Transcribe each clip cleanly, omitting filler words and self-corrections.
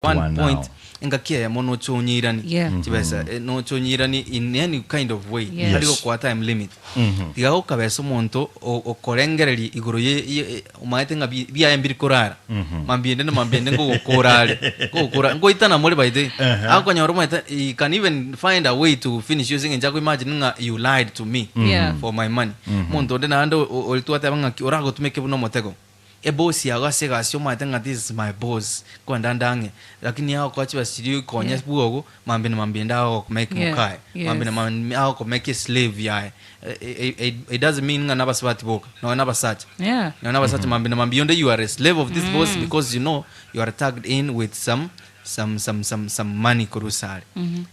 One One point now. engaki eyemo noche onyeirani Yeah. chibesa eh, noche onyeirani in any kind of way Yes. tari Yes. gokoa time limit tiga gokabesa omonto o- okorengereria igoro ye ye- omaete ng'a bi- biaye mbiri korara mambia ende na mambia ende ngogokora are ngogokora ngoitana more by the way akonyora omaete he can even find a way to finish you ase eng'encho ako imagine ng'a you lied to me Yeah. for my money omonto onde naende o- o- oria twateba ng'aki oragotumeke buna omotego Eboss yago ase egasi omanyete ng'a this is my boss, nkoenda nde ang'e, lakini agokoa chibesa chiria oikonya Yeah. bwogo, mambia na mambia ende agokomake Yeah, mokaye, mambia na yes. mambia agokomake eslave yaye. It, it doesn't mean ng'a nabasubati boka, nonya na abasacha. Yeah. Nonya na abasacha mambia na mambia onde you are a slave of this boss because you know you are tagged in with some some some some some money korwa ase are.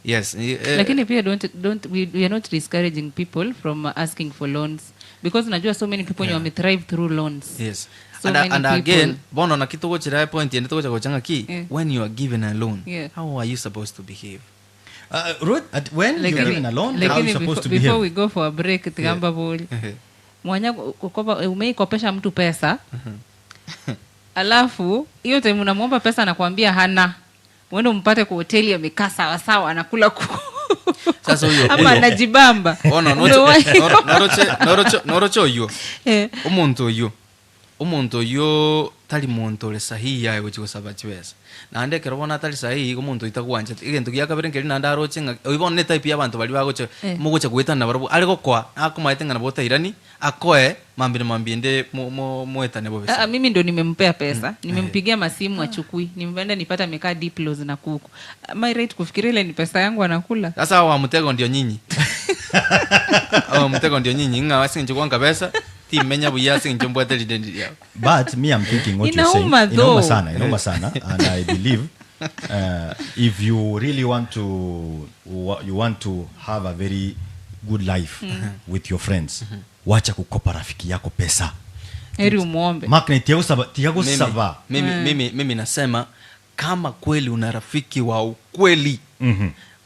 Yes. Eh, eh, Lakini pia don't, don't, we, we are not discouraging people from asking for loans because najua so many people yeah. wamethrive through loans. Yes. So and many and people. again, bono naki togochera point ende togocha gocha ng'aki, Yeah. when you are given a loan, Yeah. how are you supposed to behave? Ruth, at when you're Lakini- given a loan, how are lakini you supposed before, to before behave? we go for a break tigamba boli mwanya kukopa umeikopesha mtu pesa alafu hiyo time unamwomba pesa anakuambia hana uende umpate kwa hoteli amekaa sawasawa anakula ku Sasa huyo- ama huyo- anajibamba Bono noche Umewahi- noroche noroche noroche oywo Eh. omonto oywo omonto oywo tari monto ore sahihi aye gochi gosaba chibesa naende ekero bono atari sahihi igo omonto oyio tagwanchete egento gia kabere nkeri naende aroche ng'a oywo bono ne type ya abanto baria bagocha Eh. mogocha goetana nabarobwo are gokoa akomaete ng'a nabo otairani akoe mambia na mambia ende mo- mo- moetane bobe Ah, mimi ndo nimempea pesa nimempigia masimu achukui nimeenda nipata amekaa diplos na kuku Am I right kufikiria ile ni pesa yangu anakula Sasa hawa wa mtego ndio nyinyi. Hawa wa mtego ndio nyinyi ng'a ase eng'encho gwanka besa timenya buya ase eng'encho mbwate rideni riao. But me, I'm thinking what you're saying. Inauma Inauma though. sana, inauma sana. And I believe if you really want to, you want to have a very good life with your friends, wacha kukopa rafiki yako pesa. heri umwombe Mark ni tiagusaba, Mimi, tiagusaba. mimi, mimi, mimi nasema kama kweli una rafiki wa ukweli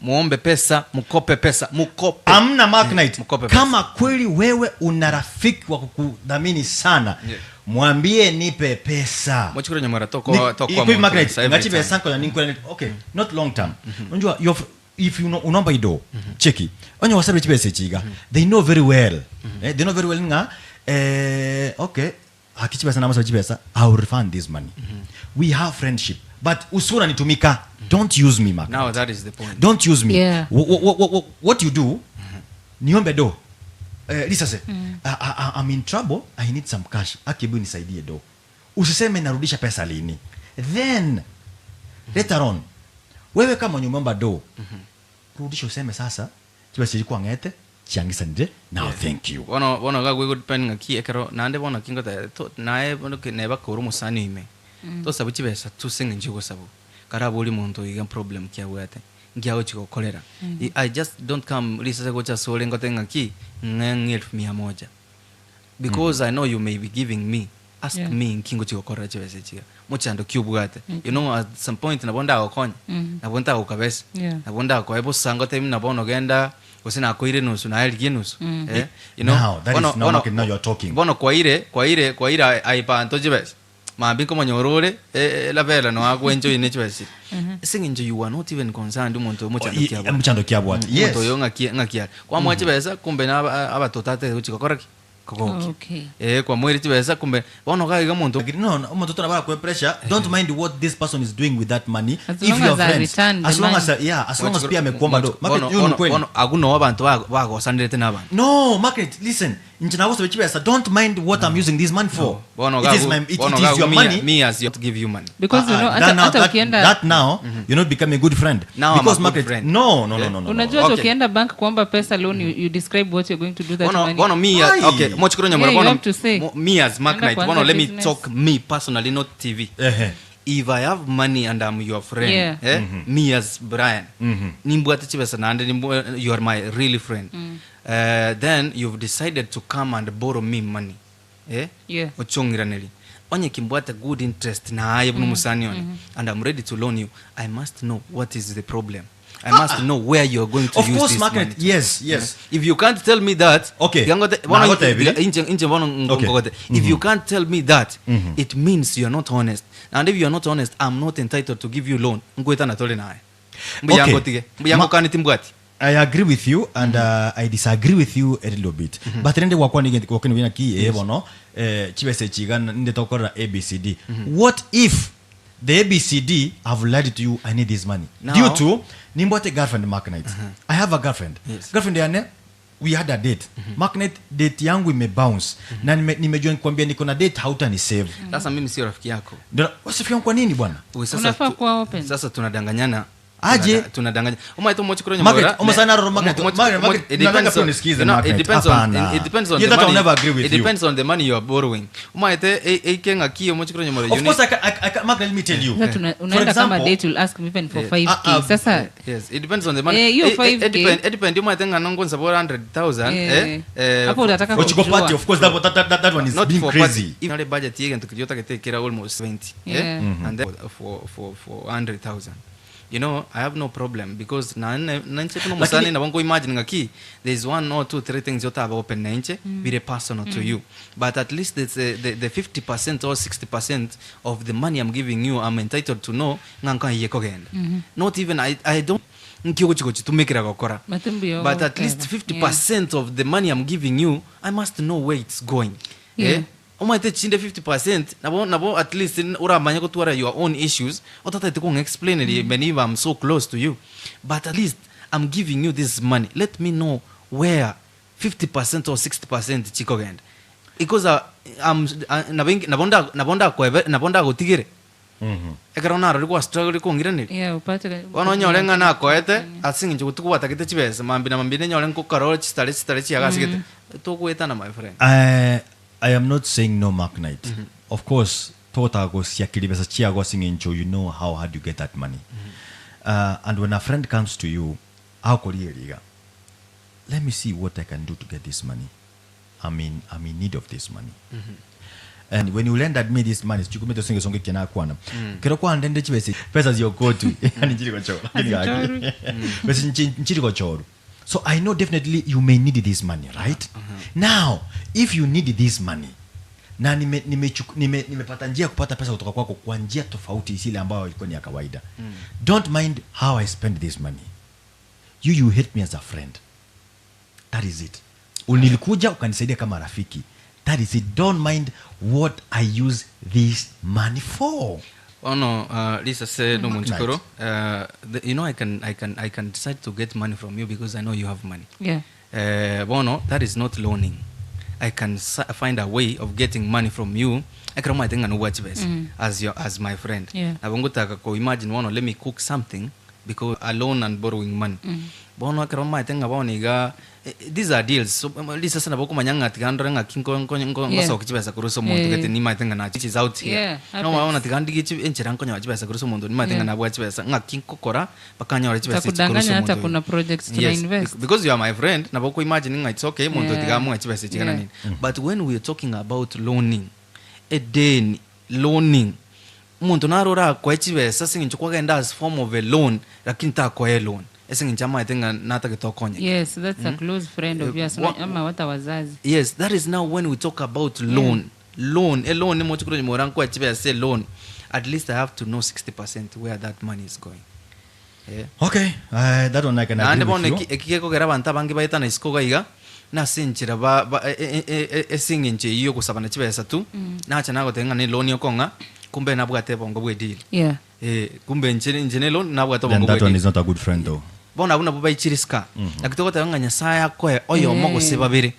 muombe pesa, mkope pesa, mkope. Amna Mark Knight. Mkope pesa. Kama kweli wewe una rafiki wa kukudhamini sana, Yeah. mwambie nipe pesa. Mochikuru nyamara toko Ni- toko iko hivi Mark Knight, every ngachi time. pesa nko na ninkwela ni- okay, not long term. Unajua your if you know unomba ido cheki onye wasabe chibesa chiga they know very well eh, they know very well nga eh, okay hakichibesa namasa chibesa I will refund this money we have friendship but usura nitumika don't use me Mark Now that is the point. don't use me Yeah. what you do niombe do eh, lisase I, I, I'm in trouble I need some cash akibu nisaidie do usiseme narudisha pesa lini then later on wewe kama nyumeomba do rudisha useme sasa chibesa chilikuwa ng'ete chiangisanire now thank you Bono bono gagwe good pen ng'aki ekero naende bono kingota to naye bono ke neba koro musani ime. Tosabu chibesa tuse ng'encho gosabu. Karabori muntu iga problem kiabwate. Ngiagochi gokorera. I I just don't come risase gocha sore ngote ng'aki ng'e elfu mia moja. Because I know you may be giving me ask Yeah. me nkingo chigokorera chibesa chiga mochando kiobwate you know at some point nabo ndagokonya nabo ntagokabesa Yeah. nabo ndakoe bosa ngotebi nabo nogenda gose nakoire nusu naye rigie nusu eh, you know, Now, that is bono- now bono- market, now you are talking. bono kwaire kwaire kwaire aipanto chibesa mambi nkomonyora ore eh, labela no akwenjoine chibesa ase eng'encho you are not even concerned omonto omochando Oh, i- kiabwate muchando kiabwate yes omonto oyo ng'aki ng'aki are kwamoa chibesa kumbe na aba- abatoto ate gochigokora ki kogokia Okay. eh kwamoire chibesa kumbe bono gaiga omonto no no omonto tona bara pressure don't mind what this person is doing with that money As if long you are as I friends return the as long as money. yeah as long as pia amekuomba do market hiyo ni kweli agu no abanto bagosanirete na abanto no market listen nje nagosabe chibesa don't mind what i'm using this money for bono it is gagu my it, bono it is gagu your me, money me as you give you money because you know Ah, hata that now, hata that, ukienda that now you're not becoming a good friend Now I'm a because good market friend. no no no no no unajua hata Okay. ukienda bank kuomba pesa loan you, you describe what you're going to do that bono money bono me Aye. okay mochikuru nyamara Yeah, you bono have to say. mo- me as Mark Enda Knight kuanza bono let me business. talk me personally not TV Ehe. if I have money and I'm your friend Yeah. eh, me as Brian nimbwate chibesa naende nimbwa- you are my really friend then you've decided to come and borrow me money eh? Yeah. ochong'iraneri onye kimbwate good interest naye buna omusani one and I'm ready to loan you I must know what is the problem. I must know where you are going to Of use course, this Margaret, money to. yes, yes. If you can't tell me that, Okay. tiga ngote- bono Nagotebire. tiga- inche inche bono ngo- Okay. ngogote. If you can't tell me that, it means you are not honest. And if you are not honest, I'm not entitled to give you loan. Nkwetana tore naye. Mbuya Okay. ngotige. Mbuya Ma- ngokani timbwati. I agree with you and I disagree with you a little bit. But rende gwakwa nige gwakwa nige ki eh bono eh chibese chiga nde tokorera ABCD. What if the ABCD have lied to you I need this money. Now- Due to nimbwate girlfriend Mark Knight. I have a girlfriend. Yes. Girlfriend yane we had a date. Mark Knight date yangu imebounce na nime, nimejua nikwambia niko na date hautani save. Sasa mimi sio rafiki yako. Ndio wasifika kwa nini bwana? Uwe sasa Unafaa kuwa open. Sasa tunadanganyana. Aje. Tunadanganya. Umaito mochi kuronya Margaret, mora. omo sana roro Margaret. Margaret, Margaret, it nataka depends pia on, unisikize, you know, it Margaret. depends on Hapana. it depends on Yeah, the that I'll money. never agree with it you. depends on the money you are borrowing. Umaite eikenga kiyo mochi kuronya mora. Of course I can, I, can, Margaret, let me tell you. Sasa For unaenda kama example, date you'll ask me even for Yeah. 5k Ah, ah, sasa Yes, it depends on the money. Eh, hiyo Eh, eh, 5K. it depend, it depend. You might think anongo sabora 100,000. Eh. Eh, eh, Hapo utataka Ochiko kujua. party, of course, that, that, that, that one is not being for crazy. Party. If not a budget yegento kiriyota getekera almost 70. Eh? Yeah. And then for 100,000. You know, I have no problem because na nanche kuno musani na bongo imagine ngaki there's one or two three things yota open nanche be personal to you. But at least it's the 50% or 60% of the money I'm giving you I'm entitled to know nganka yekogenda. Not even I don't nkiyo chitumikira gokora. Matumbi But at least 50% of the money I'm giving you, I must know where it's going. Yeah. Eh? Umaite chinde 50% nabo nabo at least uramanya kutwara your own issues otataite kung explain it even if I'm so close to you. But at least I'm giving you this money. Let me know where 50% or 60% chikogenda. Because I'm nabonda nabonda kwebe nabonda gotigire. Ekero naro rikwa struggle rikongiranire. Yeah, upate Bono onyore ng'a nakoete ase eng'encho gotokobwata chibesa mambi na mambi nenyore nkokarora chistare chistare chiagasigete togoetana my friend. I am not saying no, Mark Knight. Of course, tota go siakili besa chia go singing you know how hard you get that money. And when a friend comes to you, akorieriga, let me see what I can do to get this money. I'm in need of this money. And when you lend at me this money, chikumete singe songe kena kwana. Kero kwa ndende chibese pesa ziokotu. Yani nchiri kwa choro. Hazichorwi. Pesa nchiri kwa choro. So I know definitely you may need this money, right? Now, if you need this money, na nimepata njia ya kupata pesa kutoka kwako kwa njia tofauti isile ambayo ilikuwa ni ya kawaida. Don't mind how I spend this money. You hate me as a friend. That is it. Unilikuja ukanisaidia kama rafiki. That is it. Don't mind what I use this money for. Oh no, Lisa said no Mark Munchikoro. You know, I can decide to get money from you because I know you have money. Yeah. Bono, that is not loaning. I can find a way of getting money from you. I can think and watch best as my friend. Yeah. Nabongotaka ko imagine one let me cook something because alone and borrowing money. Bono akara tenga boniga these are deals. So Lisa sana boko manyanga tigandra nga kinko nko nko Yeah. so kichibesa kuruso muntu Yeah. gete ni matenga na is out here. Yeah, no happens. maona tigandi kichi enchera nkonya wachibesa kuruso muntu ni matenga Yeah. na bwa chibesa nga kinko kora bakanya wachibesa Takudanganya hata kuna projects tuna Yes, invest. because you are my friend naboko imagine nga it's okay muntu Yeah. tigamu chibesa chigana Yeah. nini. But when we are talking about loaning, a day loaning muntu narora kwa chibesa singincho kwagenda as form of a loan lakini ta kwa a loan esingincho amaitenga natagetokonya. Yes, that's a close friend of yours. Ama hata wazazi. Yes, that is now when we talk about loan. Loan, a loan ni mocho kuro nyimora kwa chibesa loan. At least I have to know 60% where that money is going. Yeah. Okay, that one I can Naende agree bono with you. ekigekogera abanto abange baetana isiko gaiga nasenchera ba esing'encho eywo gosabana chibesa tu nacha nagotenga ne loan yokong'a kumbe nabwate bongo bwe deal. Yeah. Kumbe nche ne loan nabwate Then bongo that bwe one deal. is not a good friend though. Bono abwo nabo baichirisika lakini togoteba ng'a Nyasaye akoe oyomo gose babere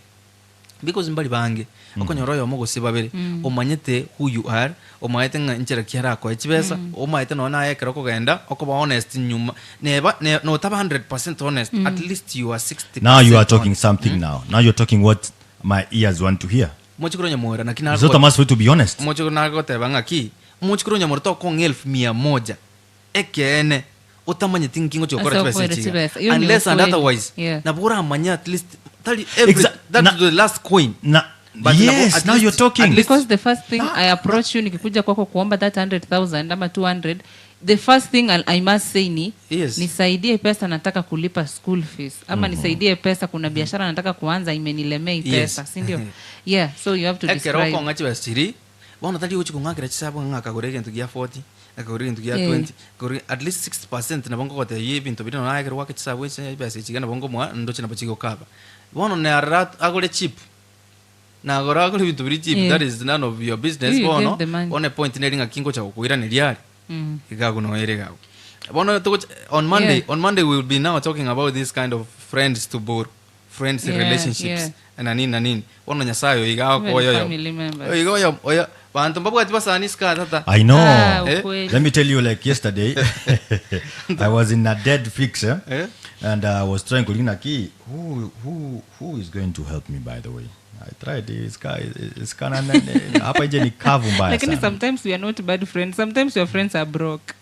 because mbali bange okonyora oyomo gose babere omanyete who you are omanyete ng'a nchera ki arakoe chibesa omanyete nonya naye ekero okogenda okoba honest nyuma neba notaba 100% honest at least you are 60% Now you are talking something now. Now you're talking what my ears want to hear. Mochikoro nyamwera lakini It's not a must for you to be honest. mochikoro nagoteba ng'a ki mochikoro nyamwera tokong'a elfu mia moja ekeene utamanyete nkingo chokora Asa chibesa okwere chiga. chibesa. Iyo ni Unless and ukweli. otherwise Yeah. nabo oramanya at least tali every, that's the last coin. But Yes, nabo, at now least, you're talking. At least, Because the first thing I approach you nikikuja kwako kuomba that 100,000 ama 200 The first thing I must say ni Yes. nisaidie pesa nataka kulipa school fees ama nisaidie pesa kuna biashara nataka kuanza imenilemea hii Yes. pesa, si ndio? Yeah, so you have to Ekero describe. okong'a chibesa chiria, bono tari gochia kong'akera chisabu ng'a akagora egento gia 40, akagora egento gia Eh. 20, akagora at least 60% nabo nkogotebia ebinto biria nonya ekero gwaka chisabu echi chibesa echi iga nabo nkomoa ndoche nabo chigokaba. Bono narora agore cheap, nagora agore ebinto biria cheap, Eh. that is none of your business You bono, gave the money. bono epoint nere ng'aki ngocha gokoiraneria are, Mm. iga abwo noere iga abwo. Bono togocha on Monday, Yeah. on Monday we will be now talking about this kind of friends to borrow, friends Yeah, relationships yeah. na nini na nini. Bono Nyasaye oyo iga Even akoya oyo. family members. Oyo iga oyo oyo banto mbabwati basani sika tata. I know. Ah, Eh? ukweli. Let me tell you, like yesterday, I was in a dead fix, eh? Eh? And I was trying to ki who who who is going to help me by the way. I tried this guy it's kana hapa nje ni kavu mbaya Lakini sana. sometimes we are not bad friends. Sometimes your friends are broke.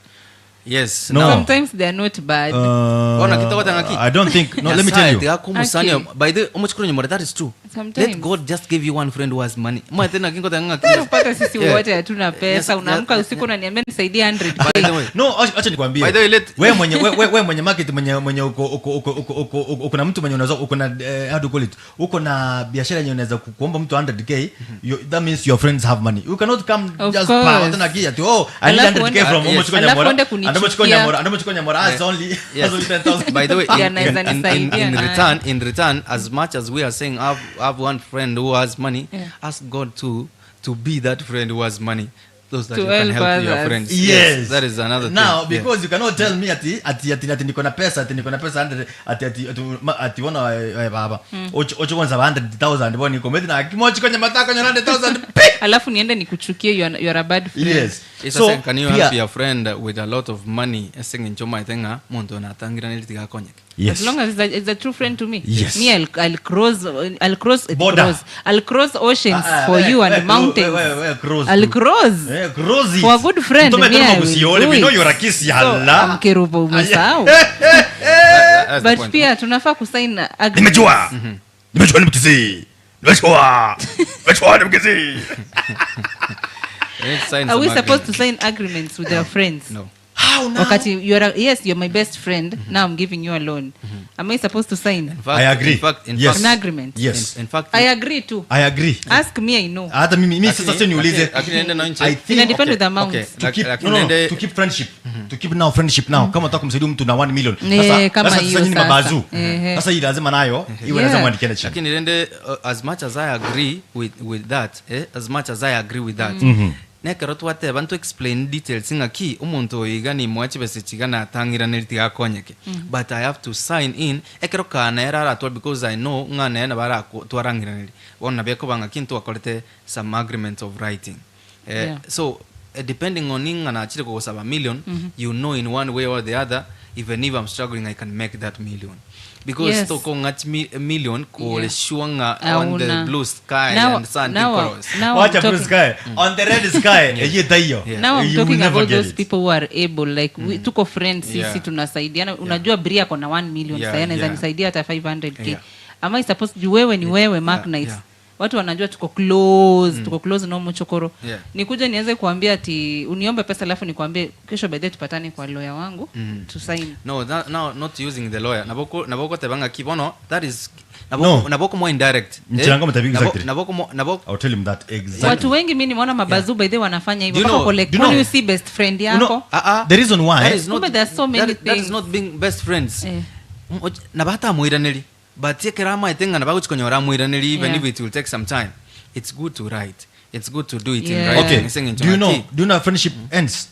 Yes. No. Now, Sometimes they are not bad. Ona kitoko ng'aki. I don't think no let me tell Nyasaye you. tiga kumusani Aki. by the omochikuru nyomore that is true. Sometimes. Let God just give you one friend who has money. Mwa tena kingo tanga Upata sisi Yeah. wote hatuna pesa, Yes, unaamka yeah, usiku unaniambia nisaidie 100k. By the way. No, acha acha nikwambie. By the way, let- wewe mwenye wewe we mwenye market mwenye mwenye uko uko uko uko uko uko na mtu mwenye unaweza uko na eh, how do you call it? Uko na biashara yenye unaweza ku- kuomba mtu 100k, you, that means your friends have money. You cannot come Of just course. pa tena kia ati oh I need Alafu 100k uende- from Yes. Omochiko Alafu Nyamora. uende And Omochiko kunichukia. Nyamora, and Omochiko Nyamora has only Yes. has only 10,000. By the way, Yeah, in, naweza in, in, in, nisaidia in naye. return, in return, as much as we are saying have, have one friend who has money, Yeah. ask God to to be that friend who has money, those that To you can help help your others. friends. Yes. that is another Now thing. Yeah. because you cannot tell me ati ati ati ati niko na pesa ati niko na pesa 100 ati ati ati ma- ati wana eh, eh, baba. Ocho ocho kwanza 100,000 bwana niko meti na kimochi kwenye matako kwenye 100,000. Alafu niende nikuchukie you are, you are a bad friend. Yes. It's So, so, can you pia- help your friend with a lot of money esing'encho maete ng'a monto natangira neritigakonyeke Yes. As long as it's a, it's a true friend to me. Yes. Me, I'll, I'll cross, I'll cross, Border. cross, I'll cross oceans Ah, ah, for eh, you and eh, mountains. eh, eh, cross I'll tu. cross. Eh, cross it. For a good friend, Mtume me, tena I will usiole, do we know it. you're a kiss, So, yalla. Mkerubo umesahau. That's the But point. pia tunafaa kusign agreements. Nimejua. Nimejua ni Mkisii. Nimejua. Nimejua ni Mkisii. You need to sign Are some we supposed to agreement. sign agreements with our friends? No. How now? Wakati you are a, yes, you're my best friend. Now I'm giving you a loan. Am I supposed to sign In fact, I agree. In fact, in Yes. fact, an agreement? Yes. In, in fact, I agree too. I agree. Ask me, I know. Hata mimi mimi sasa Lakini- sio niulize. lakini- lakini ende na nchi. I think Ina depend with the amount. Okay. to keep, Lakini no, no, ende- to keep friendship to keep now friendship now kama unataka kumsaidia mtu na 1 million Eh, sasa kama sasa hiyo sasa nyinyi sasa. mabazu Ehe. sasa hii lazima nayo iwe Yeah. lazima muandikiane chini lakini rende as much as i agree with, with that eh, as much as i agree with that nekero twateba nto explain details ng'aki omonto oyo iga nimwa chibese chiga natang'iraneri tigakonyeke but i have to sign in ekero kana ere aratwara because i know ng'a nere nabo aratwarang'iraneri bono nabo ekoba ng'aki ntwakorete some agreement of writing eh, Yeah. so depending on ing'a nachire kogosaba million you know in one way or the other even if i'm struggling i can make that million because Yes. tokong'a million kore Yeah. sure ng'a on the Hauna. blue sky Now- and sun now- cross. now I'm wacha blue talking- sky on the red sky hiyo taiyo Yeah. Now I'm You will talking never about get those it. people who are able like we, tuko friends sisi Yeah. tunasaidiana unajua Bri ako na 1 million Yeah, sasa anaweza yeah. nisaidia hata 500k Yeah. am I supposed juu wewe ni wewe Mark Knight yeah. watu wanajua tuko close tuko close no mchokoro Yeah. nikuje nianze kuambia ati uniombe pesa alafu nikwambie kesho by the way tupatane kwa lawyer wangu to sign no that, no not using the lawyer naboko naboko tebanga kibono that is No. naboko naboko more indirect Mchango mtabi Nabo- exactly. naboko mo- naboko I'll tell him that exactly watu wengi mi nimeona mabazu by the way wanafanya hivyo Do you mpaka know- uko like, do you kwani know- you see best friend You know, yako Ah, ah. the reason why That is not, Kumbe there are so many that, that is things. not being best friends Eh. Nabatamwiraneri but ekero amaete ng'a nabagochikonyora amwiraneri even Yeah. if it will take some time it's good to write it's good to do it in Yeah. writing okay Ese ng'encho do you know ng'aki, do you know friendship ends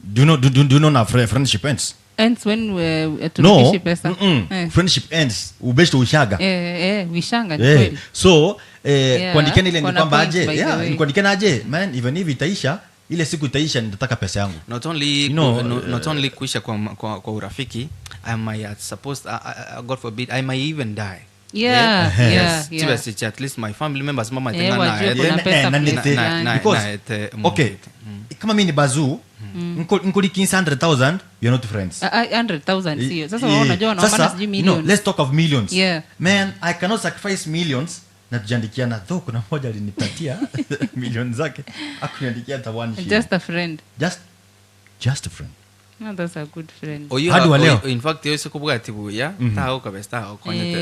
do you know do, do, do you know na fri- friendship ends ends when we no turudishi pesa mm-mm. eh. friendship ends ubeshte ushaga Eh, eh, wishanga ni Eh, kweli so eh, Yeah, kuandikiana ile ni kuna kwamba point aje by the yeah, way. ni kuandikiana aje man even if itaisha ile siku itaisha nitataka pesa yangu not only You know, ku, no, not only kuisha kwa, kwa, kwa urafiki i might suppose god forbid i might even die Yeah, Eh? yeah, Yes. yeah. Chibese chi at least my family members mama Eh, tenga na wajue ete- kuna Na- pesa na- place na- fulani. na- because na- ete- okay kama mi ni bazuu nkulikinsa 100000 you're not friends Ah, ah, 100,000 sio sasa Eh, wao unajua wanaombana sasa, sijui no, millions let's talk of millions Yeah. man i cannot sacrifice millions na tujaandikiana though kuna moja alinipatia milioni zake akuniandikia hata one shilling. just a friend just Just a friend. No, that's a good friend. Oyo- Hadi wa leo. oyo- in fact oyo sikobwati buya tagokabesa tagokonyete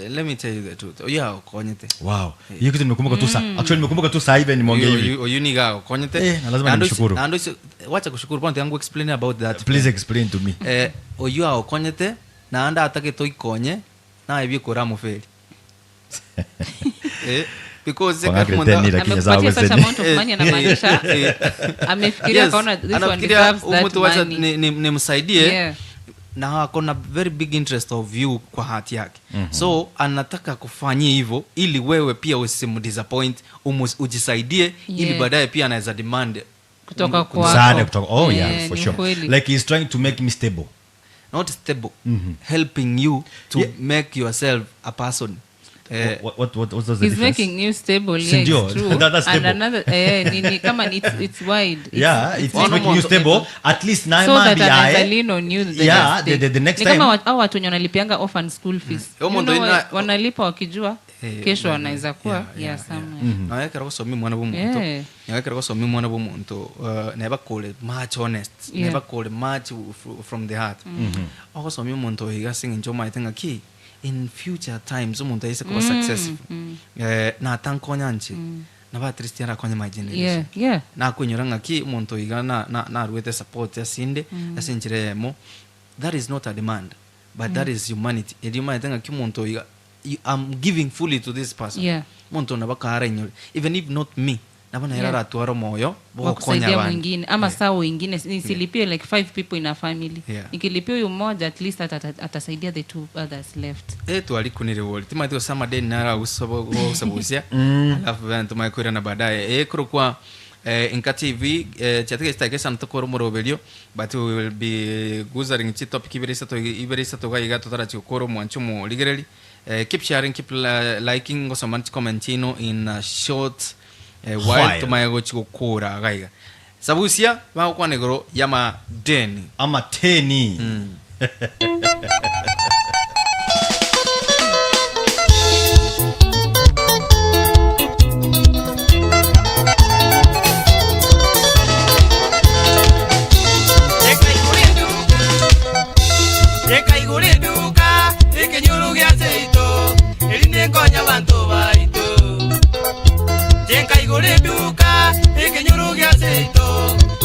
Eh. Let me tell you the truth oyo agokonyete Wow. Hiyo kitu nimekumbuka tu sa actually nimekumbuka tu saa hivi nimeongea Oyo- hivi. oyo- oyo niga agokonyete Eh, na lazima Nando nimshukuru. nando wacha kushukuru bono tiga explain about that Please explain to me. eh, oyo agokonyete naende atagete oikonye naye biekora amoferi eh, because Kwa ekero ngakire omonto- teni lakini sawa Amekupatia such weseni. amount of money anamaanisha amefikiria Yes, akaona this one anafikiria deserves that huyu mtu wacha money. nimsaidie Yeah. na ako na very big interest of you kwa hati yake so anataka kufanyia hivyo ili wewe pia usimdisappoint ujisaidie ili Yeah. baadaye pia anaweza demand Kutoka kwako. Msaada kutoka oh yeah, Eh, for ni sure. ukweli. Like he's trying to make me stable. not stable helping you to Yeah. make yourself a person eh, What was the He's difference? making you stable, yeah, Sindio? it's true. That's And stable. another, eh, ni, kama ni, it's wide. It's, Yeah, it's, One making you more- stable. At least nine so that months anaweza lean on you the Yeah, next day. the next Ni kama time. hao watu wenye wanalipianga orphan school fees. Yo You mondo know, ina- wanalipa wakijua Eh, kesho yeah, wanaweza kuwa yeah, yeah, yeah, somewhere. nawekera gosomia omwana bwa omonto Yeah. nawekera gosomia omwana bwa omonto nebakore much honest Yeah. nebakore much from the heart ogosomia omonto iga ase eng'encho omaete ng'aki in future times omonto aise koba successful natankonya nche nabo at least arakonya my generation Yeah, yeah. nakwenyora ng'aki omonto iga naruete support asinde ase enchera eyemo that is not a demand but that is humanity erio omaete ng'aki omonto iga I'm giving fully to this person Yeah. omonto nabo akara inyore even if not me nabo nere Yeah. aratwara omoyo wa bogokonya kusaidia abande mwingine ama saa wengine nisilipie like five people in a family Yeah. nikilipia huyu mmoja at least atasaidia the two others left Eh, twarikunire wori timaete gose amadeni nara gosabusia alafu then tumae kwirana baadaye ekorokwa Inka TV chiatiga chitageka isano tokora omoroberio but we will be guzaring chitopic ibere isato ibere isato iga iga totarachi gokora omwancho omorigereri keep sharing keep liking gosoma chicomment chino in a short while While. tumae gochi gokora iga iga sabusia bagokwana igoro ya madeni Ama teni. Ekaigura eduka ekenyoro gia seito eri nenkonya banto baito Ekaigura eduka ekenyoro gia seito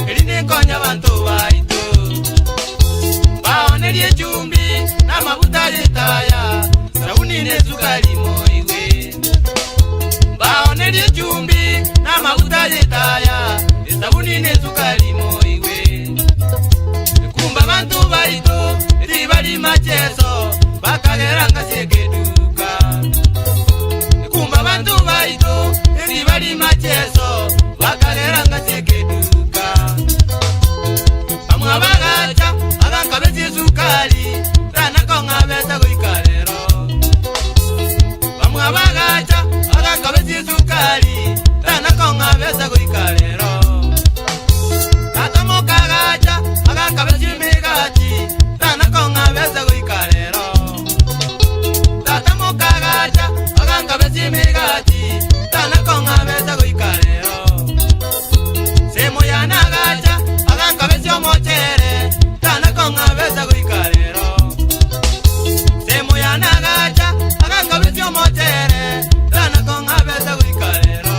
eri nenkonya banto baito baonerie echumbi n'amaguta y'etaya sabuni n'esukari moigwe baonerie echumbi n'amaguta y'etaya esabuni n'esukari moigwe kumba bantu baito eri bali macheso bakageranga siekeduka kumba bantu baito eri bali macheso bakageranga siekeduka bamwe bagacha bagakabesa esukari tanakong'abesa goika rero bamwe bagacha bagakabesa esukari tanakong'abesa goika rero tatomokagacha bagakabesa emigati tanakong'abesa goika rero tatomokagacha bagakabesa emigati tanakong'abesa goika rero semo yanagacha agakabesa omochere tanakong'abesa goika rero semo yanagacha agakabesa omochere tanakong'abesa goika rero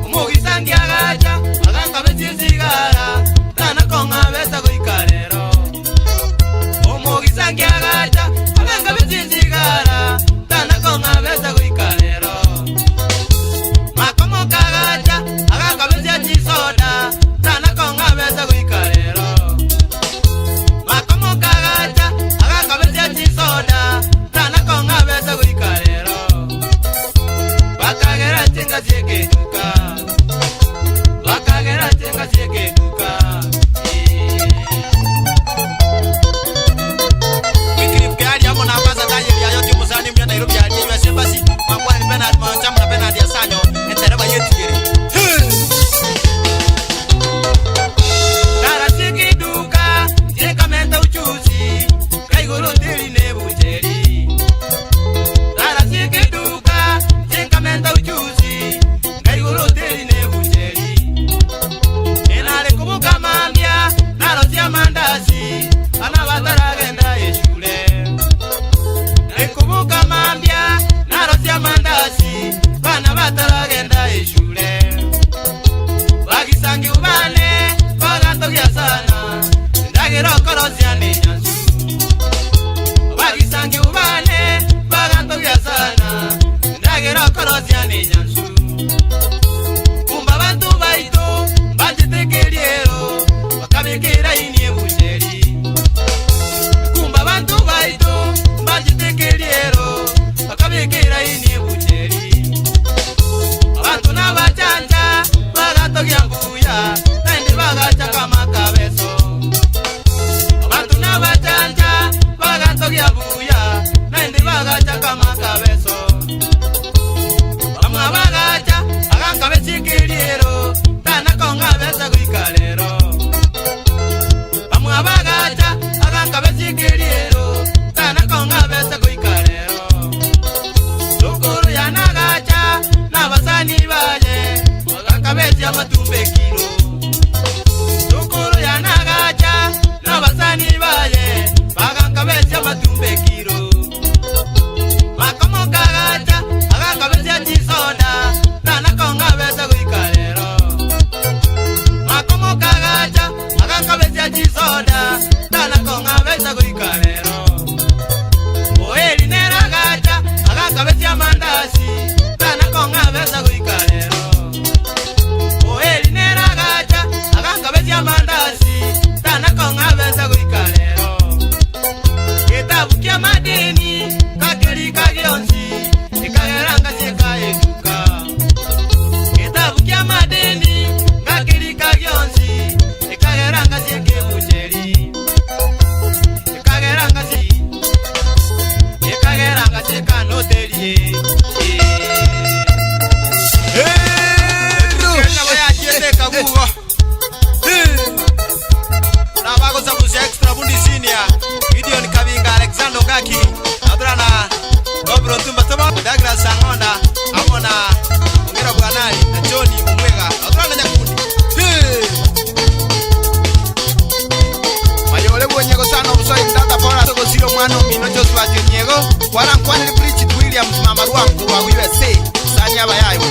omogisangi okorosia nenyansu Bagisangi ubane bagantogia sana Endagera okorosia nenyansu Kumba bantu baito banchetekeriero Bakabekera ini ebucheri Kumba bantu baito banchetekeriero Bakabekera ini ebucheri Abantu n'abachanja bagatogia mbuya Naende bagachaka makabeso Abantu n'abachanja bagatogia buya Naende bagachaka makabeso Bamwe bagacha agakabechikiriero Tanakonga besa goika rero Bamwe bagacha agakabechikiriero Tanakonga besa goika rero Sukuru yanagacha n'abasani baye Bagakabetia matumbe kiro Sukuru yanagacha n'abasani baye Bagakabetia matumbe kiro Makomokagacha agakabetia chisoda Tanakonga besa goika rero Makomokagacha agakabetia chisoda Tanakonga besa goika rero Oeri neragacha agakabetia mandasi Tanakonga besa goika rero Oeri neragacha agakabetia mandasi Tanakonga besa goika rero Getabu kia madeni kakeri kagionsi Ikageranga sieka eduka Getabu kia madeni kakeri kagionsi Ikageranga sieka ebucheri Ikageranga si Ikageranga sieka noterie Nabagosabusia extra bundi senior Gideon Kabinga Alexander Ngaki Abrana Robert Tumba Toba Douglas Angonda Amona Ongera Bwanali na Johnny Omwega Abrana Nyakundi Mayole bwenyego sana obusoyi mtata bora togosiro mwana omino Joshua Nyego Kwarankwanire Bridget Williams mama rwangu wa USA Sani abayayo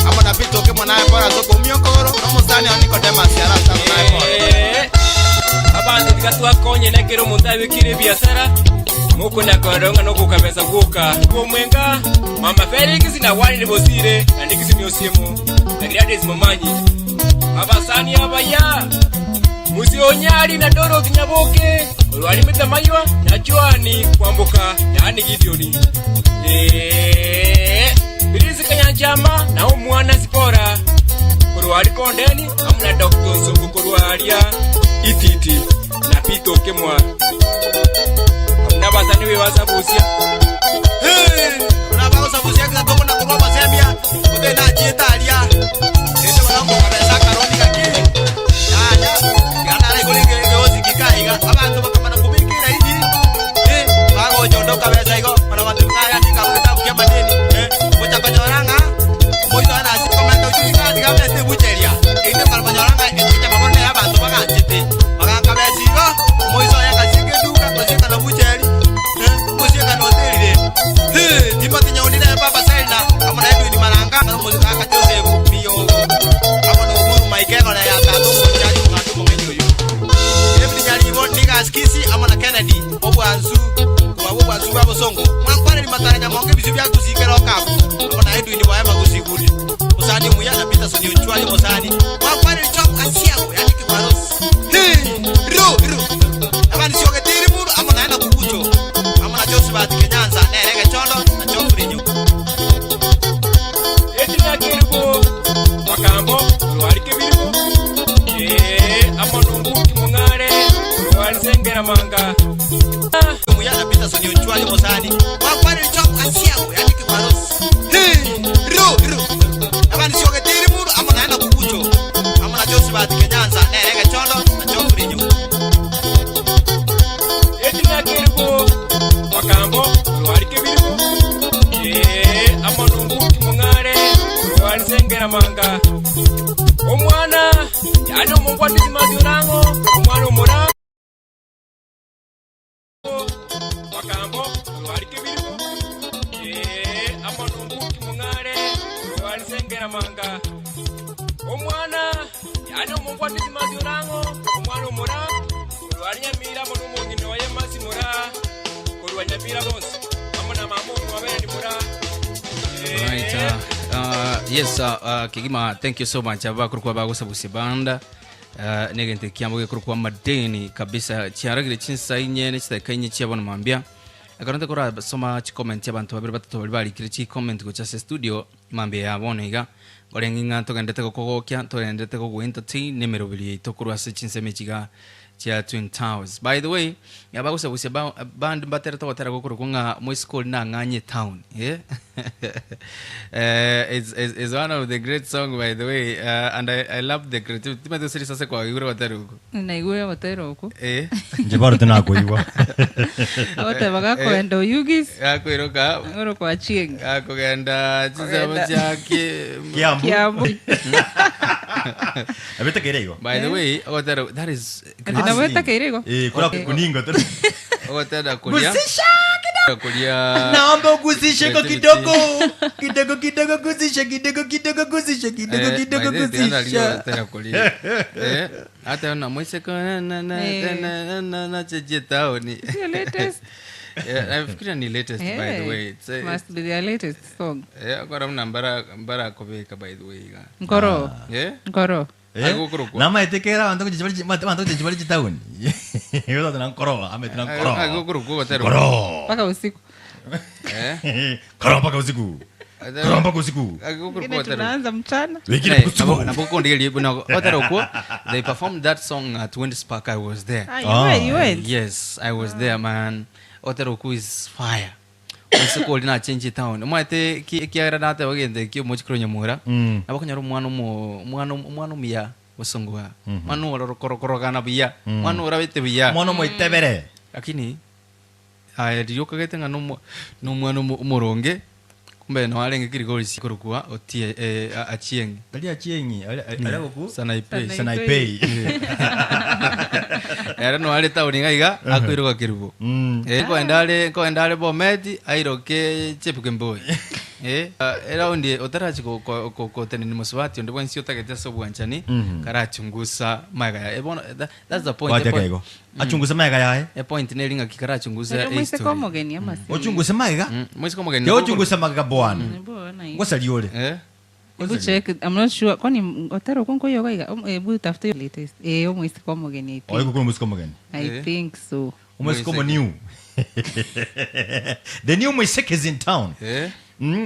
Amona Pito ke mwanaye bora toko umyonkogoro Nomusani wa Nicodemus yarasa mwanaye bora Abantu tigatwakonye nekero omonto abikire ebiasara mokonyakoronga nokukabesa guka bomwenga mama Felix nawanire bosire na Nixon osiemo na Gladys Momanyi abasani abaya musionyali na Dorothy Nyaboke olwali mitamaywa na Joani Kwamboka yani Gideoni Bilisi Kanyanchama na omwana Sipora korwari Kondeni amuna Dr. Nsongo korwaria Ititi na Pito Kemwa amuna basani bebasabusia Nabagosabusia kila toko na kurwa basemia Kote na chietaria Ese balango kabesa karoni kaki Yaya Gana re gole ge osi kikaiga Abantu bakamana kubikira hivi Bago nyondo kabesa igo Mana watu ngaya nika kuleta kukia madeni Mocha kanyoranga Moito ana asiko manta uchuika Tiga mete bucheria Inde kalmanyoranga Inde mabone ya bantu bagachete Bagakabesa igo Moito ya kachike duka Kosika na bucheri Kosika na hotelire Timothy Nyaunire Papa Selna Amona Edwin Maranga Amona Joseph Mio Amona Uhuru Michael na ya tatu Mchaji Mwandu Mwenyoyo David Nyaribo Nigas Kisi Amona Kennedy Obwanzu Kwa Obwanzu babo Songo Mwankware matara nyamonge bisu bya kusikera okapu Amona Edwin Boyema kusikuli Musani Muya na Peter Sonyo Chwali Musani Mwankware chok asiago yani kimaros Ro ro Abani sioge tirimuru amona ena kukucho Amona Joseph Kenyanza nerege chondo na Geoffrey Nyuku Edina Keribo Makambo olwali Kebiribo amona Nguki Mung'are olwali Sengera Manga Muya na Peter Sonyo Chwali Musani Mwankware chok asiago yani kimaros Ro ro Abani sioge tirimuru amona ena kukucho Amona Joseph Kenyanza nerege chondo na Geoffrey Nyuku Edina Keribo Makambo olwali Kebiribo amona Nguki Mung'are olwali Sengera Manga omwana yani omongwatisi maziorango omwana omora Makambo olwali Kebiribo amona Nguki Mung'are olwali Sengera Manga omwana yani omongwatisi maziorango omwana omora olwali Nyamira amona korwa Nyamira bonsi, amo na mama omwabo Edi Moraa. Right, yes, Kigima, thank you so much. Abakorokwa bagosabusia banda negento ekiambo gekorokwa madeni kabisa chiaragire chinsa inye ne chidakika inye chia bono mambia. Ekero nte korasoma chicomment chiabanto babere batato baria barikire chicomment gocha ase studio mambia ya bono iga orenge ng'a togendete gokogokia togendete gogoentertain nemeroberi yaito korwa ase chinsemo echi iga chia Twin Towers. By the way, abagosabusia ba band mbaterete ogotera gokorokwa ng'a moiseke oria nang'anye etown eh? Eh, it's, it's, it's one of the great song by the way and I, I love the creativity. Timanyete gose risase kwaigure ogotera okwo. Naigure ogotera okwo. Eh. Inche bado tinakoigwa. Agoteba gakoenda Oyugis, Gakoiroka oro kwa Chieng. gakogenda chinsemo Kogenda. chia ki Kiambu. Kiambu. Abete igo. By the way, ogotera that is Ati nabo etakeire igo? Eh, kura kuningo tu. ogotera kuria Gusisha kuria Naomba ugusishe kwa Creativity. kidogo. Kidogo kidogo gusisha kidogo kidogo gusisha kidogo Eh, kidogo by the way, tiga gusisha. gotera kuria. Eh, hata na mwiseko na na na Eh. na na na cheche town. Sio latest. Eh, nafikiria ni latest by the Eh, way. It's, must be their latest song. eh, akora muna mbara mbara kobeka by the way. iga. Nkoro. Eh? Nkoro. Agokorokwa. Namaetekera abantu kuchichi bali chitauni. Yote nankoroa, amete nankoroa. Agokorokwa gotera. Koro. Mpaka usiku. Eh? Koro mpaka usiku. Koro mpaka usiku. Agokorokwa Ingine gotera. tunaanza mchana. Wengine Eh, usiku. nabo- nabo otera okwo, they performed that song at Wendy's Park. I was there. Ah, you Ah. went, you went. Yes, I was there, man. Oteroku is fire. Oisiko ori na change town. Omanyete ki ekiagera nateba gento ekio omochikoro nyamura. Nabo okonyora omwana omo omwana omwana omuya osongoa. Omwana ororokorokana buya. Omwana orabete buya. Mwana moitebere. Lakini aya riria okagete ng'a nomo nomwana omo omoronge kumbe no arenge kirigori korokwa otie eh, achieng. Tali achiengi, ali goku. Sanaipei. Sanaipei. Ere no are town iga iga akoiroka kerubo. Mm. Eh, nkoenda are nkoenda are Bomet airoke Chepkemboi. Eh, eraundi otarachi koteneni mosubati onde bwensi otagete ase obwanchani karachungusa maega yaye. Bono that's the point. Wacha kaigo. Achunguze maega yae. A point neri ng'aki karachungusa Nero a moiseke history. omogeni ama si. Ochunguze maega. Moiseke omogeni. Ke ochunguze maega bwana. Mbona hiyo? Ngosali ole. Eh? Hebu check, I'm not sure. Kwani otero konko yoga iga? Hebu tafute hiyo latest. Eh, omoiseke omogeni I Oiko think. kuna musiko mugeni. I Eh. think so. Umesiko mo new. The new Moiseke is in town. Eh?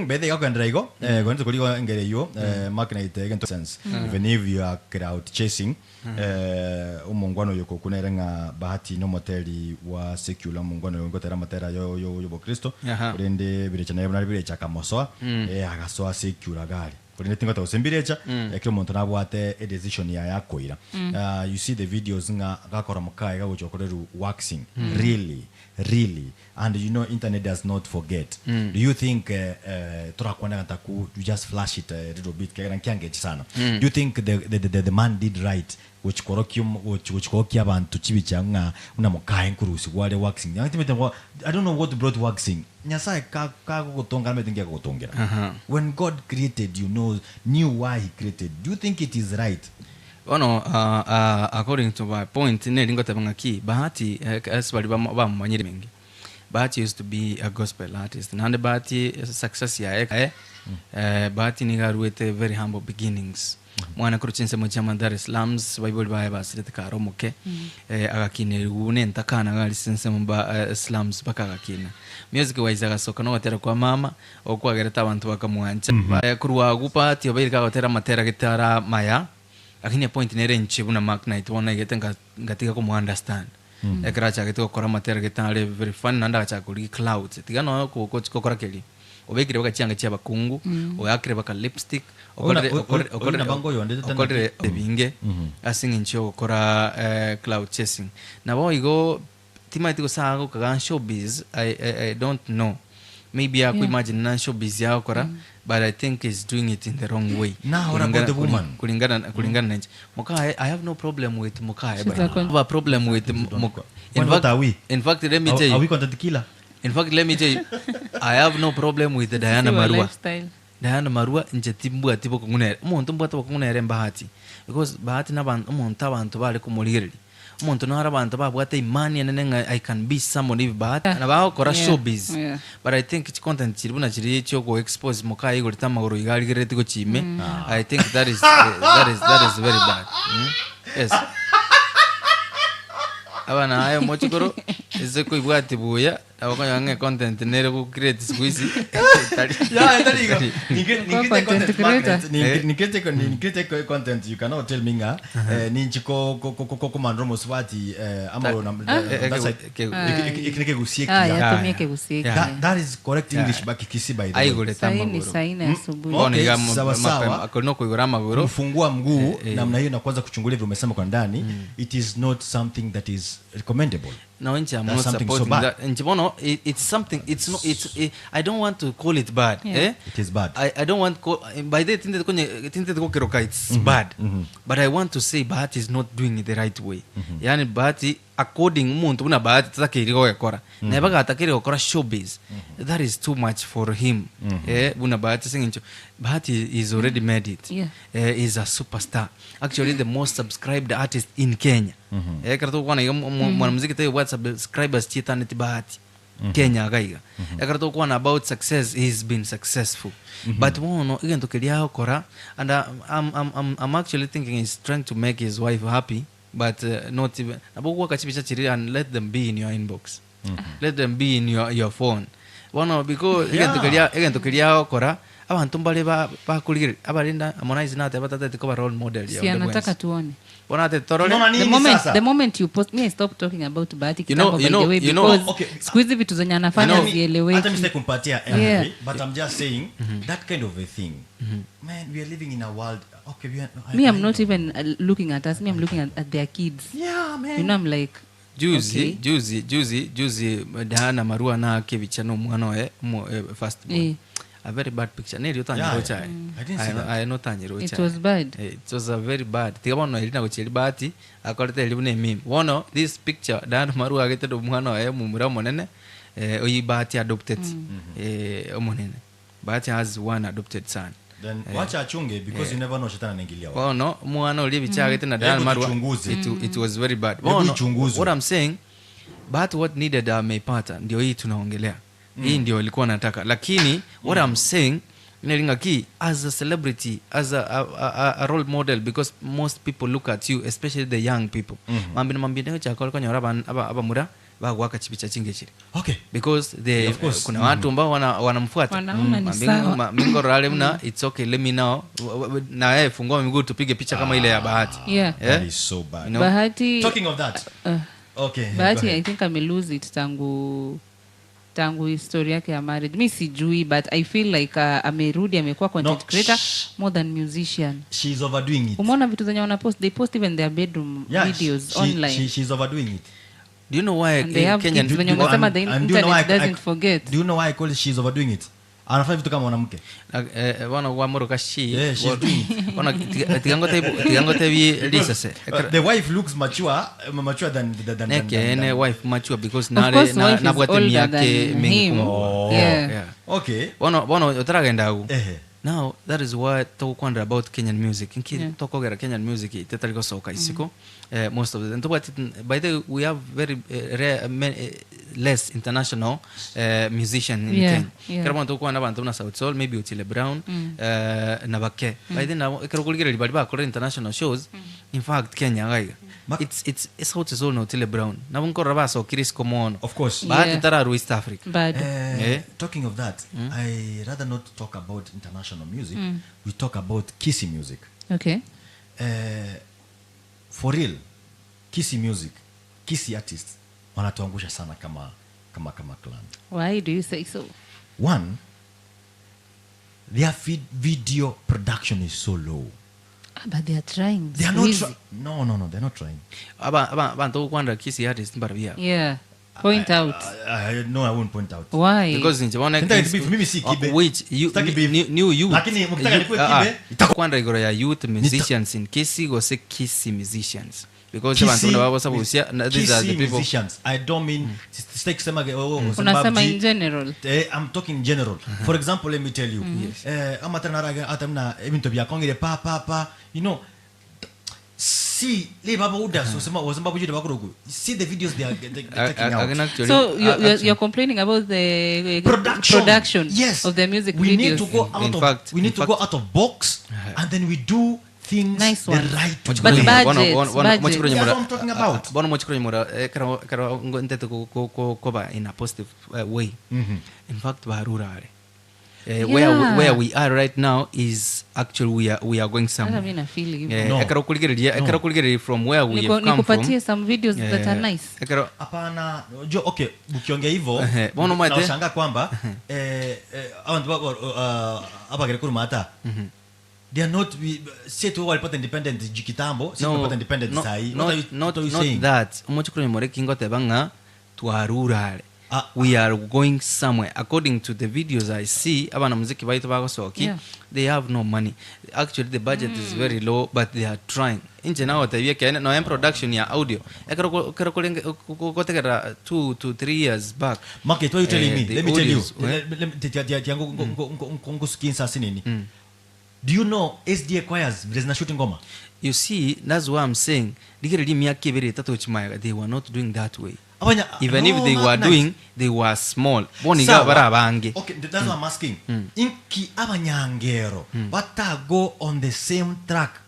Bethe gakwendera igo eh gwenze kuligo ngere yo eh mark night sense even if you are crowd chasing eh umungwano yoko kunere nga bahati no moteli wa secular mungwano yo ngotera matera yo yo yo bokristo Aha. urende birecha naye nari birecha kamosoa eh agasoa secular gari kurende tingota usembirecha mm. Kila muntu nabwate a decision ya yakoira you see the videos nga gakora mukae gaguchokoreru waxing really really and you know internet does not forget do you think turakwana gataku you just flash it a little bit kegera nkiangechi sana do you think the, the, the, the man did right guchikorokia abantu chibicha ng'a una mukae nkurusi gware waxing Yangi I don't know what brought waxing nyasaye kagugutonga namete ngiagugutongera when god created you know knew why he created do you think it is right Bono according to my point neri ngoteba ng'aki Bahati ase bari bamomanyire mingi. Bahati used to be a gospel artist. Nande Bahati success yaye eh, Bahati niga aruete very humble beginnings. Mwana kuru chinsemo chia Mathare slums baibori baye basirete kare omoke eh, agakina erigu nentakana gari sinsemo ba slums mpaka agakina music wise agasoka nogotera kwa mama okwagerete abanto bakamwancha eh, korwa agwo Bahati obeire kagotera amatera getara maya lakini point nere inche buna Mark Knight bono naigete ngatiga komo understand ekero achagete gokora amatera getare very funny naende agachaka korigia clouds tiga noyo gokora keria obekire baka chianga chia abakungu oakire baka lipstick Ona- ona bango oyo ndete tena- okorire ebinge ase eng'encho ya ogokora cloud chasing nabo igo timaeti gose agokaga showbiz I don't know maybe aku imagine na showbiz yagokora but I think he's doing it in the wrong way. Now, what about the woman? Kulingana na nchi Mukae, I have no problem with Mukae, She's but a I have a problem with in What fact, are we? in fact, let me Are, tell are we you. content killer? In fact, let me tell you, I have no problem with Diana Sisi wa Marua. lifestyle. Diana Marua nche timbwati bokong'unere omonto mbwate bokong'unere mbahati because bahati nabantu omonto abanto bare komorigereria Omonto naro abanto babwate imani enene ng'a I can be somebody if Bahati na bagokora Yeah, showbiz yeah. but I think chicontent chiria buna chiria chiogo expose mokaye igorete amagoro iga arigerereti gochia ime I think that is that is that is very bad mm? Yes. Abana aye omochokoro ase koibwati buya nabo okonyora ng'a econtent nere go create siku hizi tari Yeah, tari igo. tari. Ninge- Kwa ningete content content creator. market. Ninge- ningete ko- ningete ko- content you cannot tell me ng'a eh, ninchi ko- ko- ko- ko- komandra omosubati eh, amagoro na- Eh, eh, that side. ke- Eki- eki- eki nekegusie Ah, kiya. yatumie Yeah. kegusie Yeah. That- that is correct English but Kikisi by the way. Aigorete Sahi ni amagoro. saa nne asubuhi. Bono Okay, iga sawa sawa. akori nokoigora amagoro kufungua mguu Eh, eh. namna hiyo na kuanza kuchungulia vile umesema kwa ndani it is not something that is recommendable No, nchi I'm That's not something so supporting bad. that. Nchi bono, it's something, it's not, it's, I don't want to call it bad. Yeah. Eh? It is bad. I don't want call, by the tinde konye tinde kokeroka it's bad. But I want to say Bahati is not doing it the right way. Yani Bahati according umuntu buna Bahati tatakiri gokora. Na bagatakiri gokora showbiz. That is too much for him. Eh, buna Bahati singincho. Bahati is already made it. Yeah. Is a superstar. Actually the most subscribed artist in Kenya. Eh, kara tokwana iga mwanamuziki tayo what subscribers chitaneti Bahati. Kenya agaiga. Ekero tokwana about success he's been successful. But bono egento keria agokora and I'm actually thinking he's trying to make his wife happy but not even nabo gwaka chibicha chiri and let them be in your inbox. Let them be in your phone. Bono because egento keria egento keria agokora abanto mbare bakurigereria abarenda Harmonize nate batatete koba role model ya Si onde anataka bwensi. tuone. Bono ate torore Unaona The nini sasa? moment you post me I stop talking about Bahati You know- kitambo you by know- the way you know- because Okay. siku hizi vitu zenye anafanya You know- hazieleweki. Hata mimi sitaki kumpatia empathy, Yeah. but I'm just saying that kind of a thing. Man, we are living in a world. Okay, we are, Me I'm not even looking at us. Me I'm looking at their kids. Yeah, man. You know I'm like Juzi, okay. juzi, juzi, juzi Diana Marua na kebicha no mwana we mo first born. Eh. A very bad picture. Neri utanyiro Yeah, chae. I didn't see that. I no tanyiro It chae. was bad. It was a very bad. Tiga bono eri na gocheri Bahati akorete eri bune meme. Bono this picture Diana Marua agete do mwana we mumura monene oyi Bahati adopted. Omonene. Bahati has one adopted son. Then wacha achunge because you never know shetani anaingilia wapi. Bono mwana uri bicha agete na Diana Hebu Marua. tuchunguze. It was very bad. Hebu Bono ichunguzwe. what I'm saying but what needed ameipata ndio hii tunaongelea. Hii ndio ilikuwa nataka. Lakini what I'm saying inalinga ki as a celebrity as a role model because most people look at you especially the young people. Mambi mambi ndio chakol konyora abamura bagwaka chibicha chinge chiri. Okay. Because they, Of course. kuna watu ambao wanamfuata. Wanaona ni sawa. Mingo rale mna it's okay let me now na yeye fungua miguu tupige picha kama ile ya Bahati. Yeah. Eh? That is so bad. You know? Bahati Talking of that. Okay. go Bahati ahead. I think ame lose it tangu history yake ya marriage. Mi sijui but I feel like amerudi amekuwa content No, creator more than musician. She's overdoing it. Umeona vitu zenye wana post, they post even their bedroom Yeah, videos online. She's overdoing it. Do you know why And they have Kenyan kids wenye umesema the And do you know why internet doesn't I, forget. Do you know why I call it she's overdoing it? Anafanya vitu kama mwanamke. Wana wa moroka she. Yeah, she's doing it. Wana tigango tebi tigango tebi lisase. The wife looks mature, mature than Neke than, ene wife mature because Of nare course, na wife is nabwate older miyake than mingi him. kumubwa. Oh. Yeah. Yeah. Okay. Bono otaragenda agu. Ehe. Now that is why tokwandra about Kenyan music. Nki Yeah. tokogera Kenyan music itetari gosoka isiko. Most of the ntobwati by the way we have very rare less international musician in Yeah, Kenya. yeah. Kera bono tokwana abantu na South Soul maybe Otile Brown na bake. By the now kera kuligera bali bakora international shows. In fact Kenya gaiga. It's South Soul na Otile Brown. Nabo nkorora basokire isiko mono. Of course. Bahati Yeah. tararu East Africa. Bado. Talking of that, I rather not talk about international music. We talk about Kisii music. Okay. For real, Kisii music, Kisii artists wanatuangusha sana kama clan. Why do you say so? One, their video production is so low. But they are trying. They are not Squeezy. no, they're not trying. Abantu kwanda Kisii artists mbarabia. Yeah. Point out. No, I won't point out. Why? Because nje Sitaki beef, mimi si kibe. Which you Sitaki beef. new youth. Lakini mkitaka nikuwe kibe, kwanda igoro ya youth musicians in Kisii gose Kisii musicians. Because Kisii abantu babo sabusia these are the Kisii people. musicians. I don't mean sitaki kusema oh, Unasema Zimbabwe. in general. I'm talking in general. For example, let me tell you. Ama tena raga hata mna ebintu bya kongere pa pa pa. You know, See le baba udas osema osema babu juda bakoroku see the videos they are they, they're taking out Again, actually, So you, you're, actually- you're complaining about the production production yes of the music we videos. need to go out In of fact- we in need to go fact- out of box and then we do things Nice the ones. right But way budget, Bono- budget. mochikuru That's nyamura- what I'm talking about. bono mochikuru nyamura, kero ntete koba in a positive way in fact barurare where we are right now is actually we are going Hata somewhere mi na feel hivyo. Eh, No. ekero kurigereria No. ekero kurigereria from where we Niko- have come from nikupatie some videos that are nice. ekero hapana jo okay ukiongea hivyo Ehe, bono mwete. nawashangaa kwamba abantu abagere kuruma hata they are not we, si tu walipata independent kitambo si tumepata independent sahi not, what are you, not, what are you not saying that omochikuru nyamura ekingoteba ng'a twarurare Ah. we are going somewhere according to the videos i see abanamuziki baitu bagosoki Yeah. they have no money actually the budget is very low but they are trying inche nagotebia kene noe production ya audio ekero ekero korenge gotegerera 2 to 3 years back Market, what are you telling Eh, me? the Let me tell you. audios, eh? Let me ngusukinsa nini. Do you know SDA choirs vile zina shoot ngoma? you see that's why i'm saying rigereria emiaka ebere etato gochimaega they were not doing that way Abanya, even no, if they Mark were Knight. doing they were small boniga Sawa. bara abange Okay, that's what I'm asking. Inki abanyangero batago on the same track.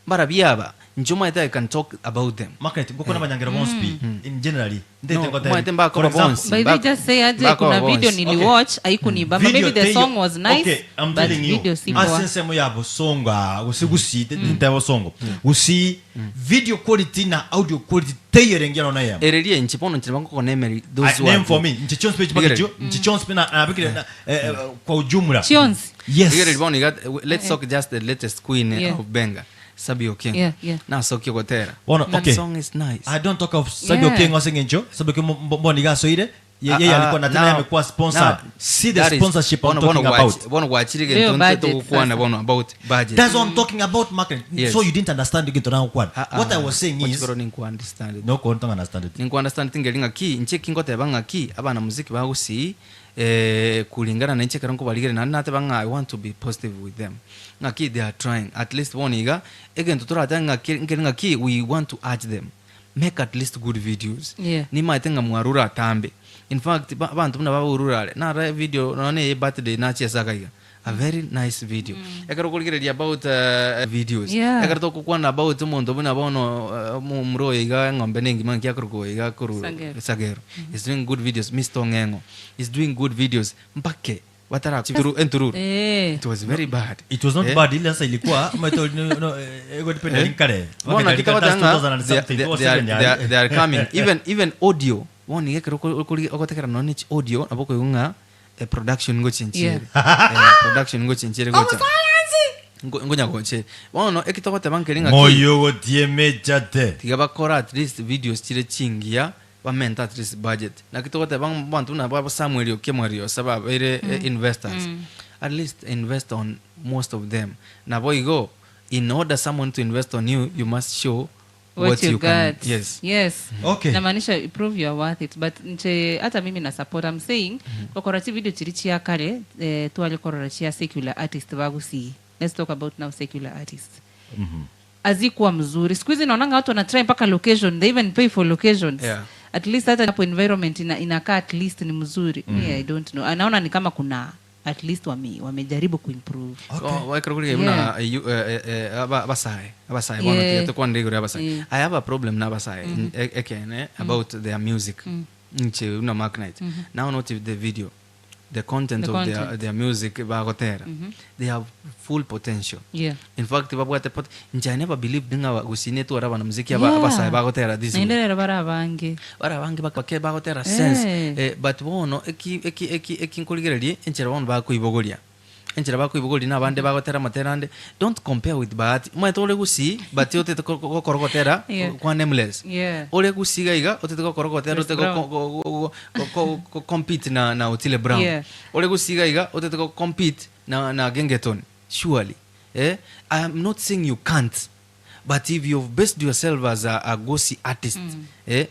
bara biaba njomaete i can talk about them Market, ngoko na banyangero bonsi in generally. No, maete mbako For example, bonsi. By the way, just say aje Bako kuna video bonsi. niliwatch haikunibamba. Video Maybe the teyo- song was nice okay, I'm but telling you, video si poa. asensemo ya bosonga gusi nta bosongo gusi video quality na audio quality teyerengia nona yamo ereria inche bono nchire bangokonemeri those I- name for me nchichonsi page Bigere. package nchichonsi na anabikire na eh, kwa ujumla Chionsi. yes Bigere bono iga let's talk just the latest queen Yeah. of benga Sabio King Yeah, yeah. na sokio gotera Bono, that okay. song is nice I don't talk of Sabio Yeah. King wasengencho Sabio King mbona igasoire yeye alikuwa na tena now- amekuwa sponsored now, see the that is- sponsorship I'm bono- bono talking about bono gwachirige Leo ntonte budget togokwana sasa. bono about budget that's what I'm talking about market Yes. so you didn't understand into now kwana Ah, ah. what I was saying is Wachikoro ninkuunderstand it. no don't understand it ninkuunderstand tingeri ng'aki inche kingoteba ng'aki abana muziki bagusii kulingana na inche ekero nkobarigere naende nateba ng'a i want to be positive with them ng'aki they are trying at least bono iga egento toratebe ng'aki nkeri ng'aki we want to urge them make at least good videos Yeah. nimaete ng'a mwarure atambe in fact abanto buna baburure are nara video nonye eye birthday nachiesaka iga a very nice video ekero okorigereria about videos Yeah. ekero togokwana about omonto buna bono omomura oyo iga eng'ombe na engima nki akorokwa iga koru Sagero. sagero is doing good videos mr ong'eng'o is doing good videos mpake watara entururu Eh. it was very bad it was not Eh? bad ile sasa ilikuwa ama ito no no ego depend Eh? eh? kare Bona okay, kita that's watanga, 2000 and something they, or they, are, seven they, are, yeah. they are coming even even audio bona iga ekero ogotekera nonye audio nabo okoigwa ng'a production ngochenchiere Yeah. production ngochenchiere gocha ngonya goche bono ekitogoteba nkeri ng'aki moyo gotiemechate tiga bakora at least videos chire chingiya bamenta at least budget naki togoteba bantu buna babo samuel okemwariosa babeire investors at least invest on most of them nabo igo in order someone to invest on you you must show what, you, can got yes yes Okay. namaanisha prove you are worth it but nche hata mimi na support i'm saying kokora chi video chiri chia kare eh, twale korora chia secular artist bagusii let's talk about now secular artists azikuwa mzuri siku hizi naonanga watu wanatry mpaka location they even pay for locations Yeah. at least hata hapo environment ina, inakaa at least ni mzuri Me, i don't know anaona ni kama kuna at least wame, wamejaribu kuimprove waikero Yeah. buna abasae abasae bono Yeah. tiga tokwanire igoro ya abasae Yeah. i have a problem na abasae ekene about their music nche una Mark Knight now not the video the content The of their, content. their music bagotera they have full potential yeah in fact babwate pot nche i never believed ng'a gusine twara abanamuziki Yeah. abasae bagotera this way naendelera bara abange bara bange bake bagotera sense Eh. but bono eki eki eki eki nkorigereria enchera bono bakoibogoria enchera bakoibogoria na abande bagotera amatera ande don't compare with bahati omanyete ore gusii but otete gokora gotera Yeah. kwa nameless Yeah. ore gusii iga iga otete gokora gotera Chris otete Brown. compete na na Otile Brown Yeah. ore gusii iga iga otete go compete na na Gengeton surely eh I am not saying you can't but if you've based yourself as a gosi artist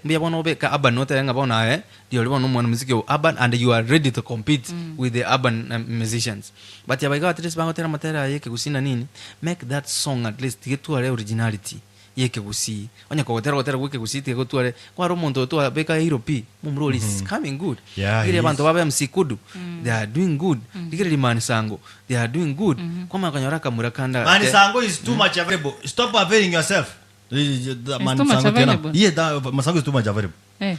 mbuya bono obe ka urban notenga bono aye ndiori bono omwana muziki o urban and you are ready to compete with the urban musicians but yabaiga at least bangotera matera yeke gusina nini make that song at least getware originality. ya ekegusii. Onye kogotera ogotera gwa ekegusii tiga gotware, kware omonto otwabeka hero pi, momura oria is coming good. Yeah, he Rigereria abanto is. baba MC Kudu, they are doing good. Rigereria Man Sango, they are doing good. Kwamanya konyora akamura kande Man ake. Sango is too much available. Stop availing yourself. Man too much Sango tena. available. Yeah, that, Man Sango is too much available. Eh.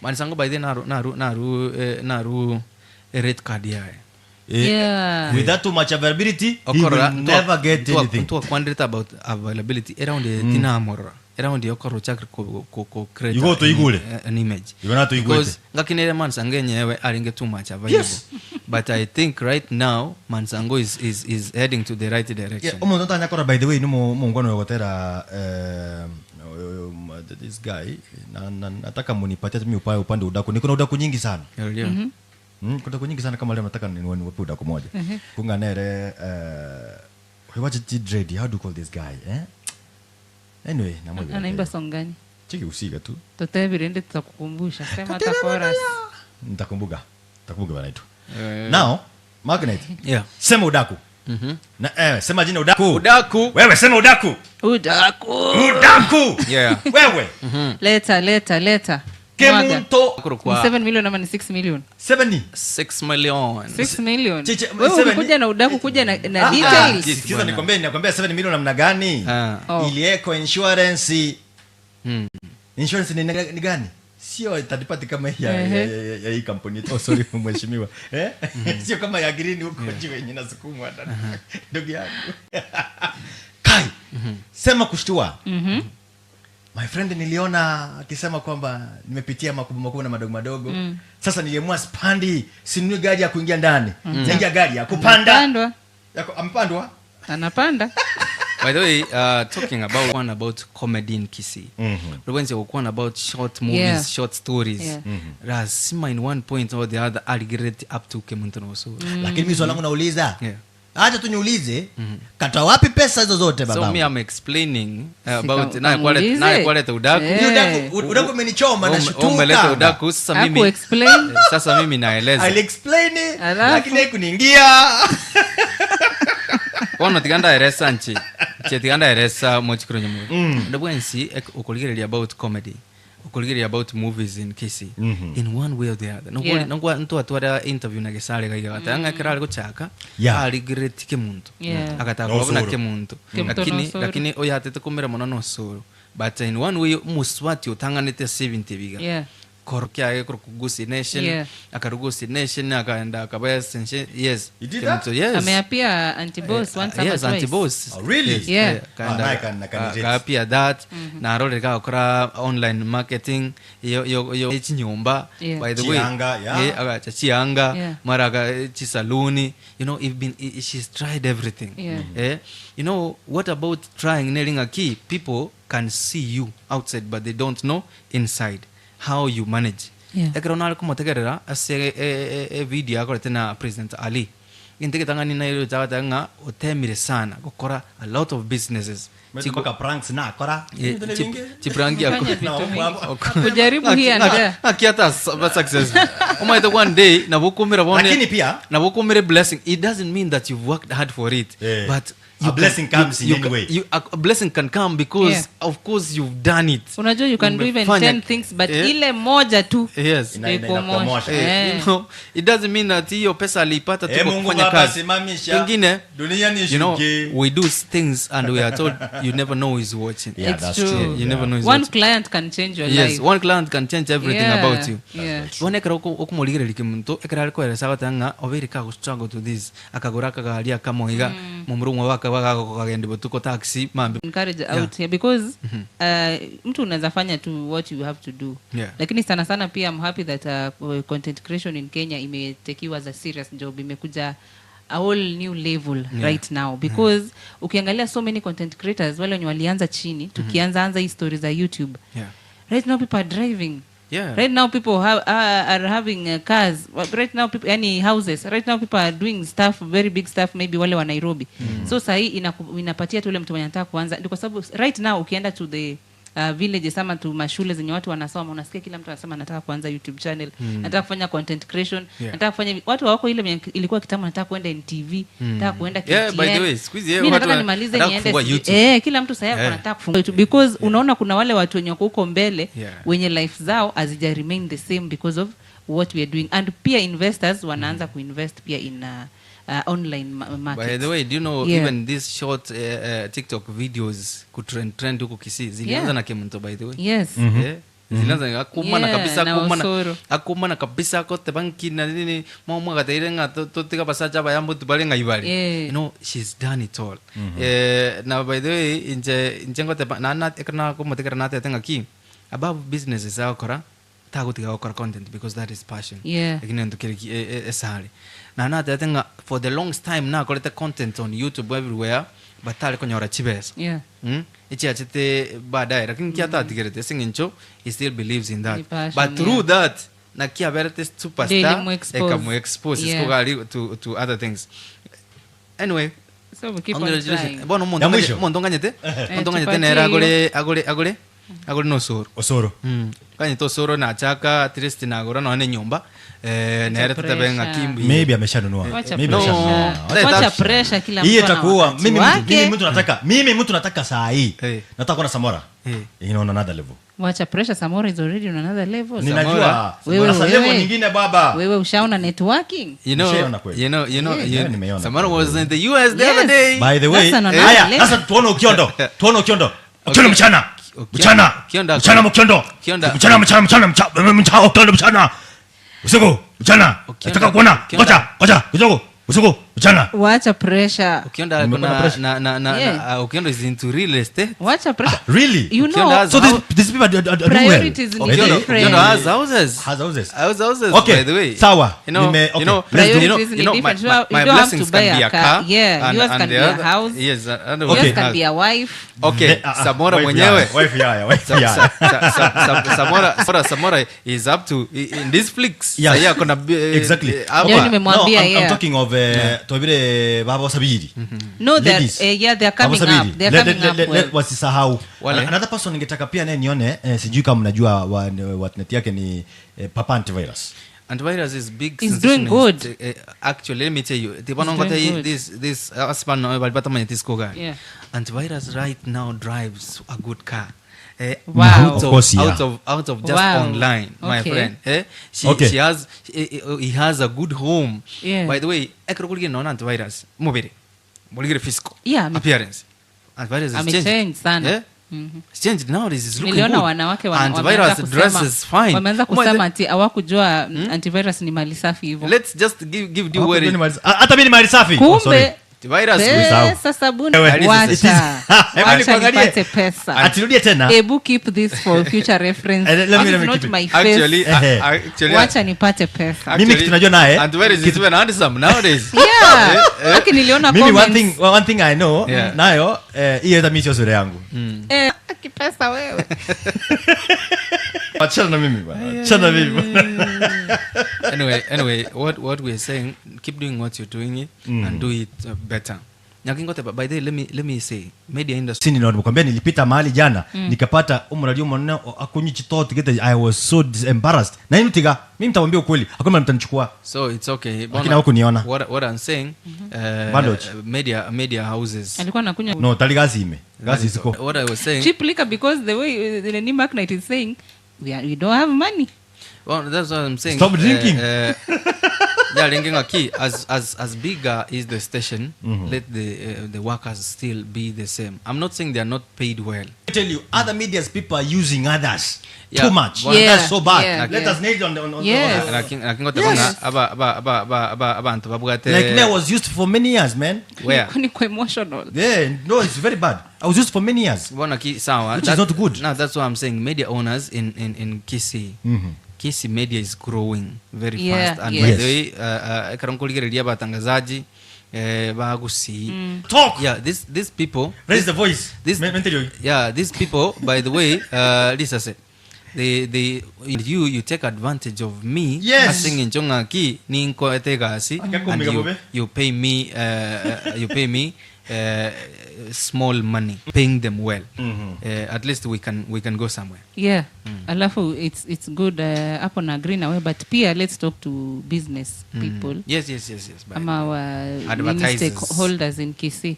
Man Sango by the way naru naru naru eh, naru rate card yaye. Eh, Yeah. With that too much availability, he will Okorora never get anything. ntwakwanderete about availability eround tinamorora eround yokorora ochakire ko ko ko create Igo toigure. an image Igo natoigwete. because ngakinere mansango enyewe aringe too much available Yes. but i think right now mansango is, is, is heading to the right direction Yeah, omonto ntanyakora by the way nomo mongwana yogotera this guy na, na, nataka munipatie hata mimi upae upande udaku niko na udaku nyingi sana Yeah. mm, kuna udaku nyingi sana kama leo nataka niwape udaku moja kunganere uh, what did dread how do you call this guy eh anyway namwe Anaimba song gani? cheki usiga tu Totebire ndi tutakukumbusha. Sema hata chorus. nitakumbuka nitakumbuka bana itu now magnet Yeah. sema udaku na eh, sema jina udaku Udaku. wewe sema udaku Udaku. udaku Yeah. wewe Leta leta leta. Mwaga. kemunto Kuro Ni kwa 7 million ama ni 6 million? 70 6 million 6 million. Chiche, Wewe seven- ukikuja na udaku kuja na, na Ah, details. sikiza nikwambie nakwambia 7 milioni namna gani Ah. Oh. ilieko insurance insurance ni, ni gani sio third party kama hii ya, ya, ya, ya hii kampuni oh, sorry mheshimiwa eh? sio kama ya green huko juu yenye nasukumwa na ndugu yangu kai sema kushtua my friend niliona akisema kwamba nimepitia makubwa makubwa na madogo madogo sasa niliamua spandi sinunue gari ya kuingia ndani naingia gari ya kupanda Anapandwa. Yako- amepandwa Anapanda. By the way, talking about one about comedy in Kisii. Mm-hmm. One about short movies, Yeah. short stories. Yeah. Lazima in one point or the other aligrate up to Kemunto so. lakini mi swali langu nauliza Yeah. acha tu niulize katoa wapi pesa hizo zote So baba me I'm explaining about Sika- naye kwale kamuulize. naye kwaleta udaku. Eh. Hiyo udaku udaku umenichoma na Umeleta shutuka udaku sasa mimi Haku explain. eh, sasa mimi naeleza. I'll explain it Alafu? lakini haikuniingia Bono tiga ndaeresa nchi. Nche tiga ndaeresa mochikuru nyamu. Ndabwensi ukurigereria about comedy. Ukurigereria about movies in Kisii. In one way or the other. Nongwa Yeah. nongwa ntwatwara interview na Gesare gaiga gatanga kerari guchaka. Yeah. Arigreti kemuntu. Yeah. Agataka No kubona soro. kemuntu. Kemuntu Lakini no soro. lakini oyatete kumira mono no soro. But in one way muswati utanganite 70 biga. Yeah. Koro kyaye koro kugusi nation. Yeah. Akarugusi nation akaenda akabaya senshe yes. He did that? Kemuntu, yes. Ameapia anti-boss once ama yes, twice. anti-boss. Oh, really? Yes, Yeah. eh, Ah, naye can- can relate. kapia that narore gakora online marketing yo yo yo chinyumba Yeah. by the way Chianga, yeah. eh, agacha chianga Yeah. mara aga chisaluni you know if been i- she's tried everything Yeah. eh, you know what about trying nailing a key people can see you outside but they don't know inside how you manage Yeah. ekero nare komotegerera ase e, e, e video akorete na president ali gintegetang'ani nairo chagoteba ng'a otemire sana gokora a lot of businesses Chigo- mpaka pranks na akora eh, chiprangi ako- Fanya vitu Na mingi. wako- Kujaribu here and there. akiata success omaite one day nabokumira bone Lakini pia- nabokumire blessing it doesn't mean that you've worked hard for it Eh. but A blessing comes in you, any can- way. you, a, a blessing can come because Yeah. of course you've done it Unajua you can do even Umefanya- 10 things but Eh. ile moja tu yes Ina- ina- ikuomosha. inakuomosha. Eh, Eh. you know, it doesn't mean that hiyo pesa aliipata tu Eh, kwa Mungu kufanya Baba, kazi. simamisha. Pengine Dunia ni you know, shuke. we do things and we are told you never know who is watching. Yeah, It's that's true. true. You never know who is One watching. client can change your Yes, life. one client can change everything Yeah, about you. yeah. One ekero okumorigereria kimuntu ekero ari koeresa agoteba ng'a obeire kagostruggle to this akagora akagari akamoiga momura omwe bakagenda botuko taxi mambi encourage out here because mtu unaweza fanya tu what you have to do Yeah. lakini sana sana pia I'm happy that content creation in Kenya imetekiwa as a serious job imekuja a whole new level yeah. right now because ukiangalia so many content creators wale wenye walianza chini tukianza anza hii story za YouTube Yeah. right now people are driving Yeah. right now people have, are having cars right now people yani houses right now people are doing stuff very big stuff maybe wale wa Nairobi so sahii inaku, inapatia tu ule mtu mwenye anataka kuanza Ni kwa sababu right now ukienda to the villages ama tu mashule zenye watu wanasoma unasikia kila mtu anasema nataka kuanza youtube channel nataka kufanya content creation Yeah. nataka kufanya hivi. watu hawako ile mwenye ilikuwa kitambo nataka kuenda ntv nataka kuenda KTN. Yeah, by the way, siku hizi, eh, Mimi watu nataka wana- nimalize wanataka niende kufungua sijui- YouTube. eh, kila mtu sasa Yeah. anataka kufungua YouTube because unaona kuna wale watu wenye wako huko mbele Yeah. wenye life zao hazija remain the same because of what we are doing and pia investors wanaanza kuinvest pia in online markets. By the way, do you know Yeah. even these short TikTok videos kutrend trend huku Kisii zilianza Yeah. na Kemunto by the way. yes Eh, zilianza akumana Yeah, kabisa na akumana Osoro. akumana kabisa akote banki na nini mwa gateire ng'a totiga basacha bayambo tubale ng'a ibale. Yeah. You know she's done it all. Eh, na by the way inje inje ngote na na ekana komotekera na tete ng'aki above businesses akora tagutiga gukora content because that is passion Yeah. lakini ntukire esare na natete ng'a for the longest time nakorete content on youtube everywhere but tari konyora chibesa Yeah. Ichiachete baadaye lakini kiatatigerete ase eng'encho he still believes in that Ni passion, but through yeah. that nakiaberete superstar Ilimu-expose. ekamuexpose Yeah. isikogari to other things anyway so we keep on congratulations. trying bono omonto Ya mwisho. omonto nganyete omonto nganyete tupatie nere hiyo. agore agore agore agore nosoro osoro kanyete osoro nachaka at least nagora none nyomba eh, nere tutebe pressure. ng'akimbi maybe ameshanunua Wacha maybe No. ameshanunua. Eh, wacha that's- pressure kila hii mtu ana itakuwa wakati mimi mtu, wake. mimi mtu nataka mimi mtu nataka saa hii Eh. nataka kuona Samora Eh. you know, on another level wacha pressure samora is already on another level ninajua Wewe, sasa level wewe. nyingine baba wewe ushaona networking You know, Nishaiona kweli. you know, you know, Yeah, you, yeah, nimeiona Samara kweli. was in the US the Yes. other day. by the way That's on another haya level. sasa tuone ukiondo tuone ukiondo ukiondo mchana Okiondo- mchana Okiondo- mchana mkiondo Okiondo- mchana mchana mchana mchana mchana ukiondo mchana usiku mchana Okiondo- nataka kuona Okiondo- ngoja ngoja kidogo usiku mchana wacha pressure Okiondo Nimekuwa na kuna pressure. na na na, Yeah. na Okiondo is into real estate. wacha pressure really you Okiondo know has so this these people are, are, are doing well Priorities ni Okiondo, different. Okiondo has houses. Has houses. Has houses, Okay, by the way. sawa. You know, Nime- okay. you know, Let's do- you know, Priorities you ni know, my, different. my, You my don't have blessings to buy can be a a car. car. Yeah, and, yours and can the be a other- house. Yes, and yours okay. can be a wife Okay, The- ah, ah, Samora wife mwenyewe. yaya, wife yaya, wife Sa- yaya. sa- sa- sa- sa- Samora, Samora, Samora is up to in this flicks. Yes. Sasa akona Exactly. hapa. Leo nimemwambia, no, I'm, I'm yeah. talking of twabire baba sabiri No, they're- Ladies. yeah, they're Baba coming Sabiri. up. They're coming up well. wasisahau Wale. another person ningetaka pia naye nione sijui kama mnajua wa, watnet yake ni papa antivirus Antivirus is big. He's sensation doing good. Actually, let me tell you, the one He's doing good. this this husband no balipata mwenye tisco guy. Yeah. Antivirus right now drives a good car. Wow. Out Of of, course, yeah. out of out of just Wow. online, my Okay. friend. She Okay. she has he has a good home. Yeah. By the way, ekero naona antivirus mubiri. Muligire physical. Yeah, appearance. Antivirus has Amechange changed. sana. Yeah? It's changed nowadays. It's looking niliona good. wanawake wameanza Antivirus kusema- dresses fine. wameanza Uma- kusema ati hawakujua antivirus ni mali safi hivyo Let's just give give due Hapo where ni it mali- Ah, hata mimi ni mali safi Oh, sorry. kumbe Antivirus Usahau. pesa sabuni Ewe. wacha Hebu wacha nikuangalie. nipate pesa Atirudie tena ebu keep this for future reference Eh, let me- This let is me not keep it. my face Actually, Ehe. actually, wacha nipate pesa Mimi kitu najua naye- Antivirus is even handsome nowadays. yeah okay niliona mimi one comments. thing, one thing i know Yeah. nayo hiyo hata mimi sio sura yangu eh kipesa wewe achana na mimi bwana achana na mimi bwana Anyway, what we're saying, keep doing what you're doing it and do it better. Nyakingote, but by the way, let me say, media industry. si nilikwambia nilipita mahali jana nikapata umradio mwanne akunywi chitoto gete i was so embarrassed na nini tiga mimi nitawaambia ukweli hakuna mtanichukua So it's okay. Lakini hawakuniona. What I'm saying, Bandage. media houses. alikuwa anakunywa no tali gazi ime gazi ziko What I was saying. cheap liquor because the way the new Mark Knight is saying we don't have money Well, that's what I'm saying. Stop drinking. Yeah, linking a key. As bigger is the station, let the workers still be the same. I'm not saying they are not paid well. I tell you other medias people are using others Yeah. too much Well, Yeah, that's so bad yeah, let yeah. us nail it on Yes. on, Lakini lakini Yes. aba aba aba aba aba abantu babwate like me I was used for many years man where Niko emotional yeah no it's very bad I was used for many years Bona ki sawa. Which is not good. No, that's what I'm saying. Media owners in Kisii. Kisii media is growing very Yeah, fast and yes. by the way ekero nkuligereria batangazaji bagusii talk yeah these people raise the voice this mentally yeah these people by the way lisa said they you take advantage of me Yes. asing ngaki ninkoete gasi and Akakumika bobe. you pay me you pay me small money paying them well at least we can, we can go somewhere. Yeah, alafu it's good, hapo na agree na we, but pia let's talk to business people Yes, by ama wa nini, Advertisers. stakeholders in Kisii.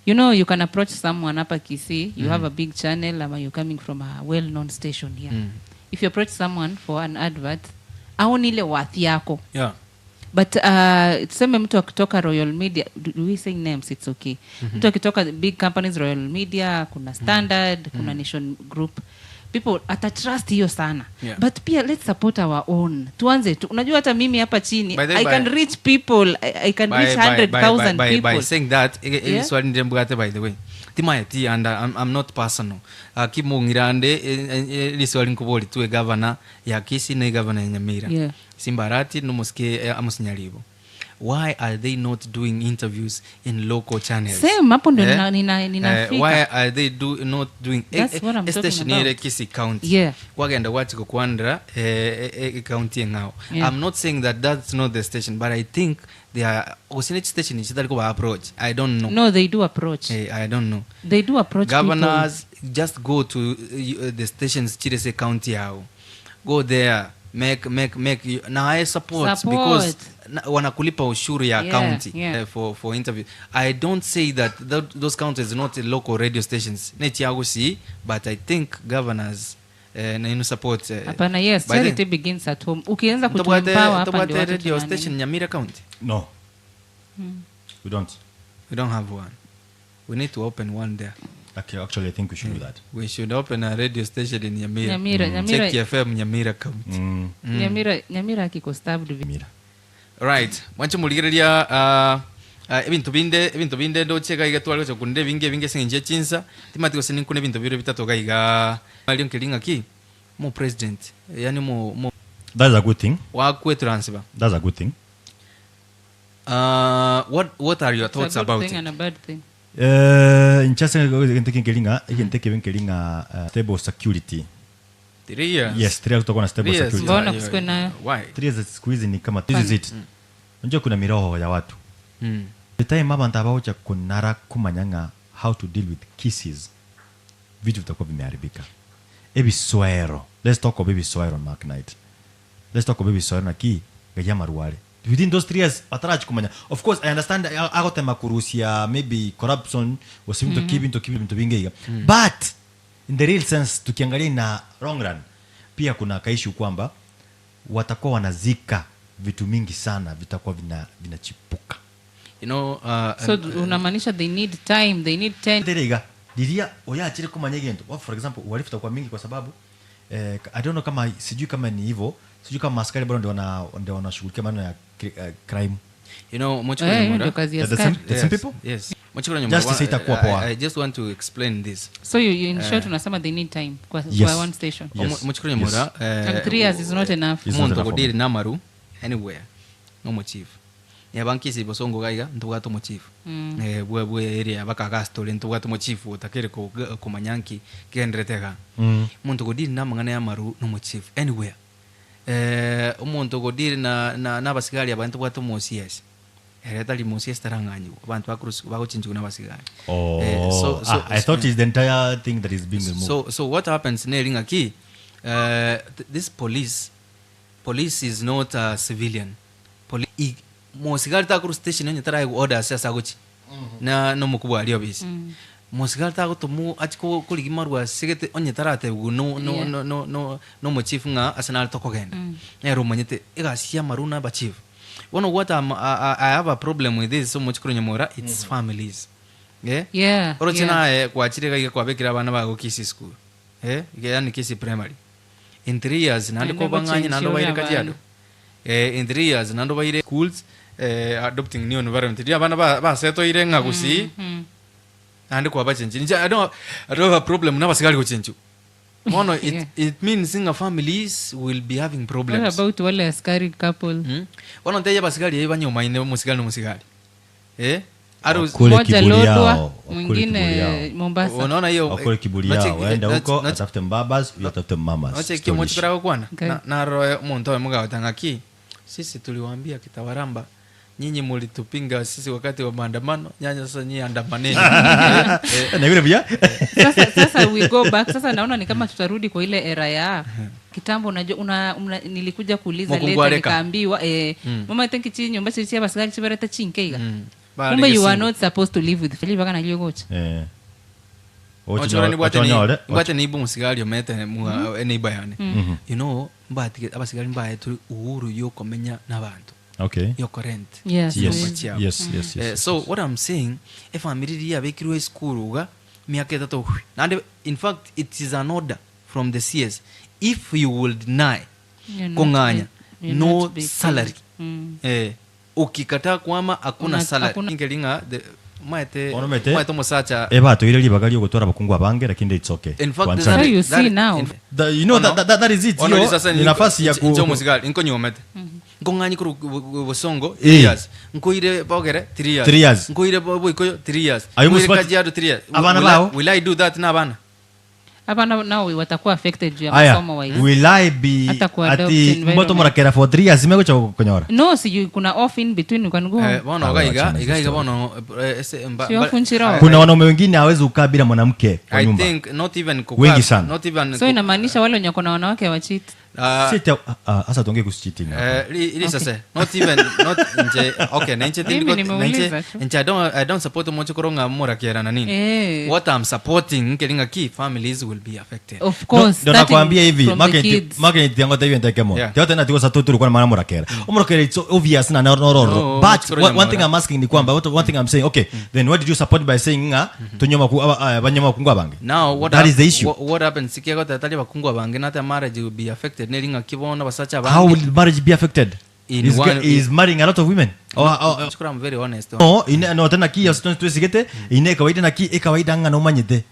You know, you can approach someone hapa Kisii, you have a big channel ama you're coming from a well known station here. If you approach someone for an advert, aoni ile worth yako. But tuseme mtu akitoka Royal Media, do we say names? It's okay. Mtu akitoka big companies, Royal Media, kuna Standard, kuna Nation Group, people atatrust hiyo sana. But pia let's support our own. Tuanze tu, unajua hata mimi hapa chini, By the way, I can reach people, I can reach 100,000 by people. saying that, swali ndembwate, by the way, timaeti and I'm not personal, kimung'irande liswali nkuboli tuwe governor ya Kisii na governor ya Nyamira, Simbarati nomusike amusinyalibo, why are they not doing interviews in local channels? Same, hapo ndio ninafika. Why are they not doing That's what I'm talking station ere about. Kisii County kwagenda gwachika kwandra county eng'ao? I'm not saying that that's not the station, but I think they are osine station chitari kuba approach, I don't know. No, they do approach. I don't know. They do approach people. Governors, just go to the stations chirese county yao, go there, make make make na I support, Support. Because wanakulipa ushuru ya county for interview. I don't say that those counties not local radio stations nechiagusi, but I think governors, na support Hapana, yes, by the- charity begins at home. Ukianza Ntobwate kutuempower hapa ntobwate ndio watu radio tunani. station Nyamira County? No, we don't. We don't have one. We need to open one there. Okay, actually I think we should do that. We should open a radio station in Nyamira. Nyamira, Nyamira. Check FM Nyamira County. Nyamira, Nyamira akiko stabbed Mira. Right, mwancho muligereria, ebinto binde ndoche gaiga twari gocha kunde binge binge sinje chinsa timati gose ninkune ebinto bire bitatu gaiga alio nkelinga ki mo president, yani mo That's a good thing. Wakwe transfer. That's a good thing. What are your It's thoughts a good about thing it? and a bad thing. Nchase nteke nkelinga ikinteke nkelinga stable security. 3 years. Yes, 3 years tutakuwa na stable 3 years. security. Mbona kusikwe nayo? Why? 3 years siku hizi ni kama this is it. Unajua kuna miroho ya watu. The time abantu abaocha kunara kumanyanga how to deal with kisses, vitu vitakuwa vimeharibika. Ebiswero, let's talk of ebiswero. Mark Knight, let's talk of ebiswero na ki gaya maruare within those 3 years batarachi kumanya. Of course I understand, agotema kurusia maybe corruption wasimto mm -hmm. kibi bintu bingi, but in the real sense, tukiangalia na long run, pia kuna kaishu kwamba watakuwa wanazika vitu mingi sana, vitakuwa vinachipuka. You know So unamaanisha they need time, they need 10 Terega liria oyachire kumanya egento. Well, for example, uhalifu utakuwa mingi kwa sababu I don't know kama, sijui kama ni hivyo, sijui kama askari bado ndio wanashughulikia maneno ya crime. Mochikoro Eh, hiyo Nyamura. ndio kazi ya The same, askari. the same people. Yes, Mochikoro Nyamura, Justice itakuwa poa. I just want to explain this. So you in short unasema they need time Yes. kwa one station. Yes. Mochikoro Nyamura, And 3 years is not enough. It's not omonto enough for godiri namaru anywhere nomochief yabankisi bosongo gaiga ntubwate omochief, bwe bwe area bakagastore ntubwate omochief otakere kumanya nki kigenderete ga omonto godiri namang'ana ya maru nomochief anywhere, omonto godiri na nabasigari aba ntubwate omo OCS ere tari mo OCS tarang'anyiwa abantu bagochinchigwa nabasigari. Oh, So ah, I thought it's the entire thing that is being removed. So what happens neri ng'aki, this police is not a civilian. Mosigari takuru station onye tarai order ase asagochi na no mukubwa ali obisi mosigari tagotomu achi kurigi marwa sigete onye taratebu no no mochief ng'a ase nare tokogenda nero omanyete egasi ya maru na abachief. Bono what I have a problem with this, so much Nyamura, it's families, yeah. Oroche naye kwachire gaiga kwabekera abana bago Kisii school, yani Kisii primary, in 3 years nandi Naende kobang'anye nando baire gochenchia Kajiado, in 3 years nando baire schools, adopting new environment ria abana basetoire ng'a gusii nandi kwabachenchi. Nje I don't have a problem n'abasigari gochenchu mono it, it means nga families will be having What problems. about wale askari couple? Bono nteya abasigari eyi banyomaine omosigari nomosigari, Aro- Wakule Moja kiburi Lodwa, yao, wakule kiburi mwingine yao. Mombasa. Unaona hiyo Wakule kiburi yao, waende huko atafute mbabas, huyo atafute mamas. Oche Story kio ishi. mochikora gokwana. Okay. Naroe omonto oyo mogagotanga ki sisi tuliwaambia kitawaramba. Nyinyi mulitupinga sisi wakati wa maandamano, nyanya sasa nyinyi andamaneni. Eh, eh, Naigure buya sasa, sasa we go back sasa naona ni kama tutarudi kwa ile era ya kitambo unajua una, una, nilikuja kuuliza Mokungu leta areka. nikaambiwa eh, mama tenki chi nyumba chi chia basigari chiberete chinkeiga Bari kumbe you are gesingo. not supposed to live with Felipe kana liogocha Eh. Ochora nibwate ni- Ochonyore. nibwate neighbor musigari omete mua- eneighbor yane you know mbati abasigari mbaetwe uhuru yokomenya n'abantu Okay. yokorent yes, Yes. yes. Chiabo. Yes, yes, yes. Eh, so what i'm saying efamily riria yabekirwe esukuru iga miaka etato hwi. Naende in fact it is an order from the cs if you will deny You're not kong'anya be- you're no not be- salary Mm. eh, ukikataa kwama hakuna Una- salary hakuna- ingelinga the maete Ono maete- maete omosacha Ebatoire ribaga riogotwara abakungu abange lakini it's okay. in fact Twanchane. So you see now. The- you know that, that, that is it. Ono Yo, sasa ni nafasi ya ku incho musigari nkonyomete nkong'anyi koru bosongo Eh. 3 years nkoire bogere 3 years Three years. nkoire boikoyo 3 years Ayo nkoire musibati- kajiado 3 years Abana Will I- bao? will i do that na abana Hapana, nao watakuwa affected juu ya Aya, masomo wise. will I be Hata kuadopt ati environment. mboto morakera for 3 years imegocha konyora No, sijui kuna off in between you can go. Eh, bono Ah, iga iga wachana iga hizo iga bono eh, ese mba- Sio mba- funchiro. kuna wanaume wengine hawezi kukaa bila mwanamke kwa I nyumba think not even kukaa- Wengi sana. not even So ku- inamaanisha wale wenye wako na wanawake wachit. ah, Si tia- ah, ah, sasa tuongee kuhusu cheating hapa. Eh, li ili sasa not even not nje okay nenche Mimi tindiko nimeuliza nenche tu. nche I don't I don't support mocho koronga mora kiera na nini Eh. what I'm supporting nkelinga ki families will be affected Of course, Ndo starting nakwambia hivi from the market kids. market yango tayo ntekemo Yeah. tyo tena tiko sa tuturu kwa maana morakera omorakera it's obvious na nororo No, but sorry, one, one thing Nyamora. I'm asking ni kwamba what, one thing I'm saying okay then what did you support by saying nga tunyoma ku aba- ah, banyoma kungwa bange now what that is the issue what, what happens sikia got tali bakungwa bange nata marriage will be affected nelinga kibona basacha how bange will marriage be affected In is, one- is marrying a lot of women or, or, Shukuru, I'm very honest no ine no tena ki yasito twesigete ine kawaida na ki e kawaida nga no manyete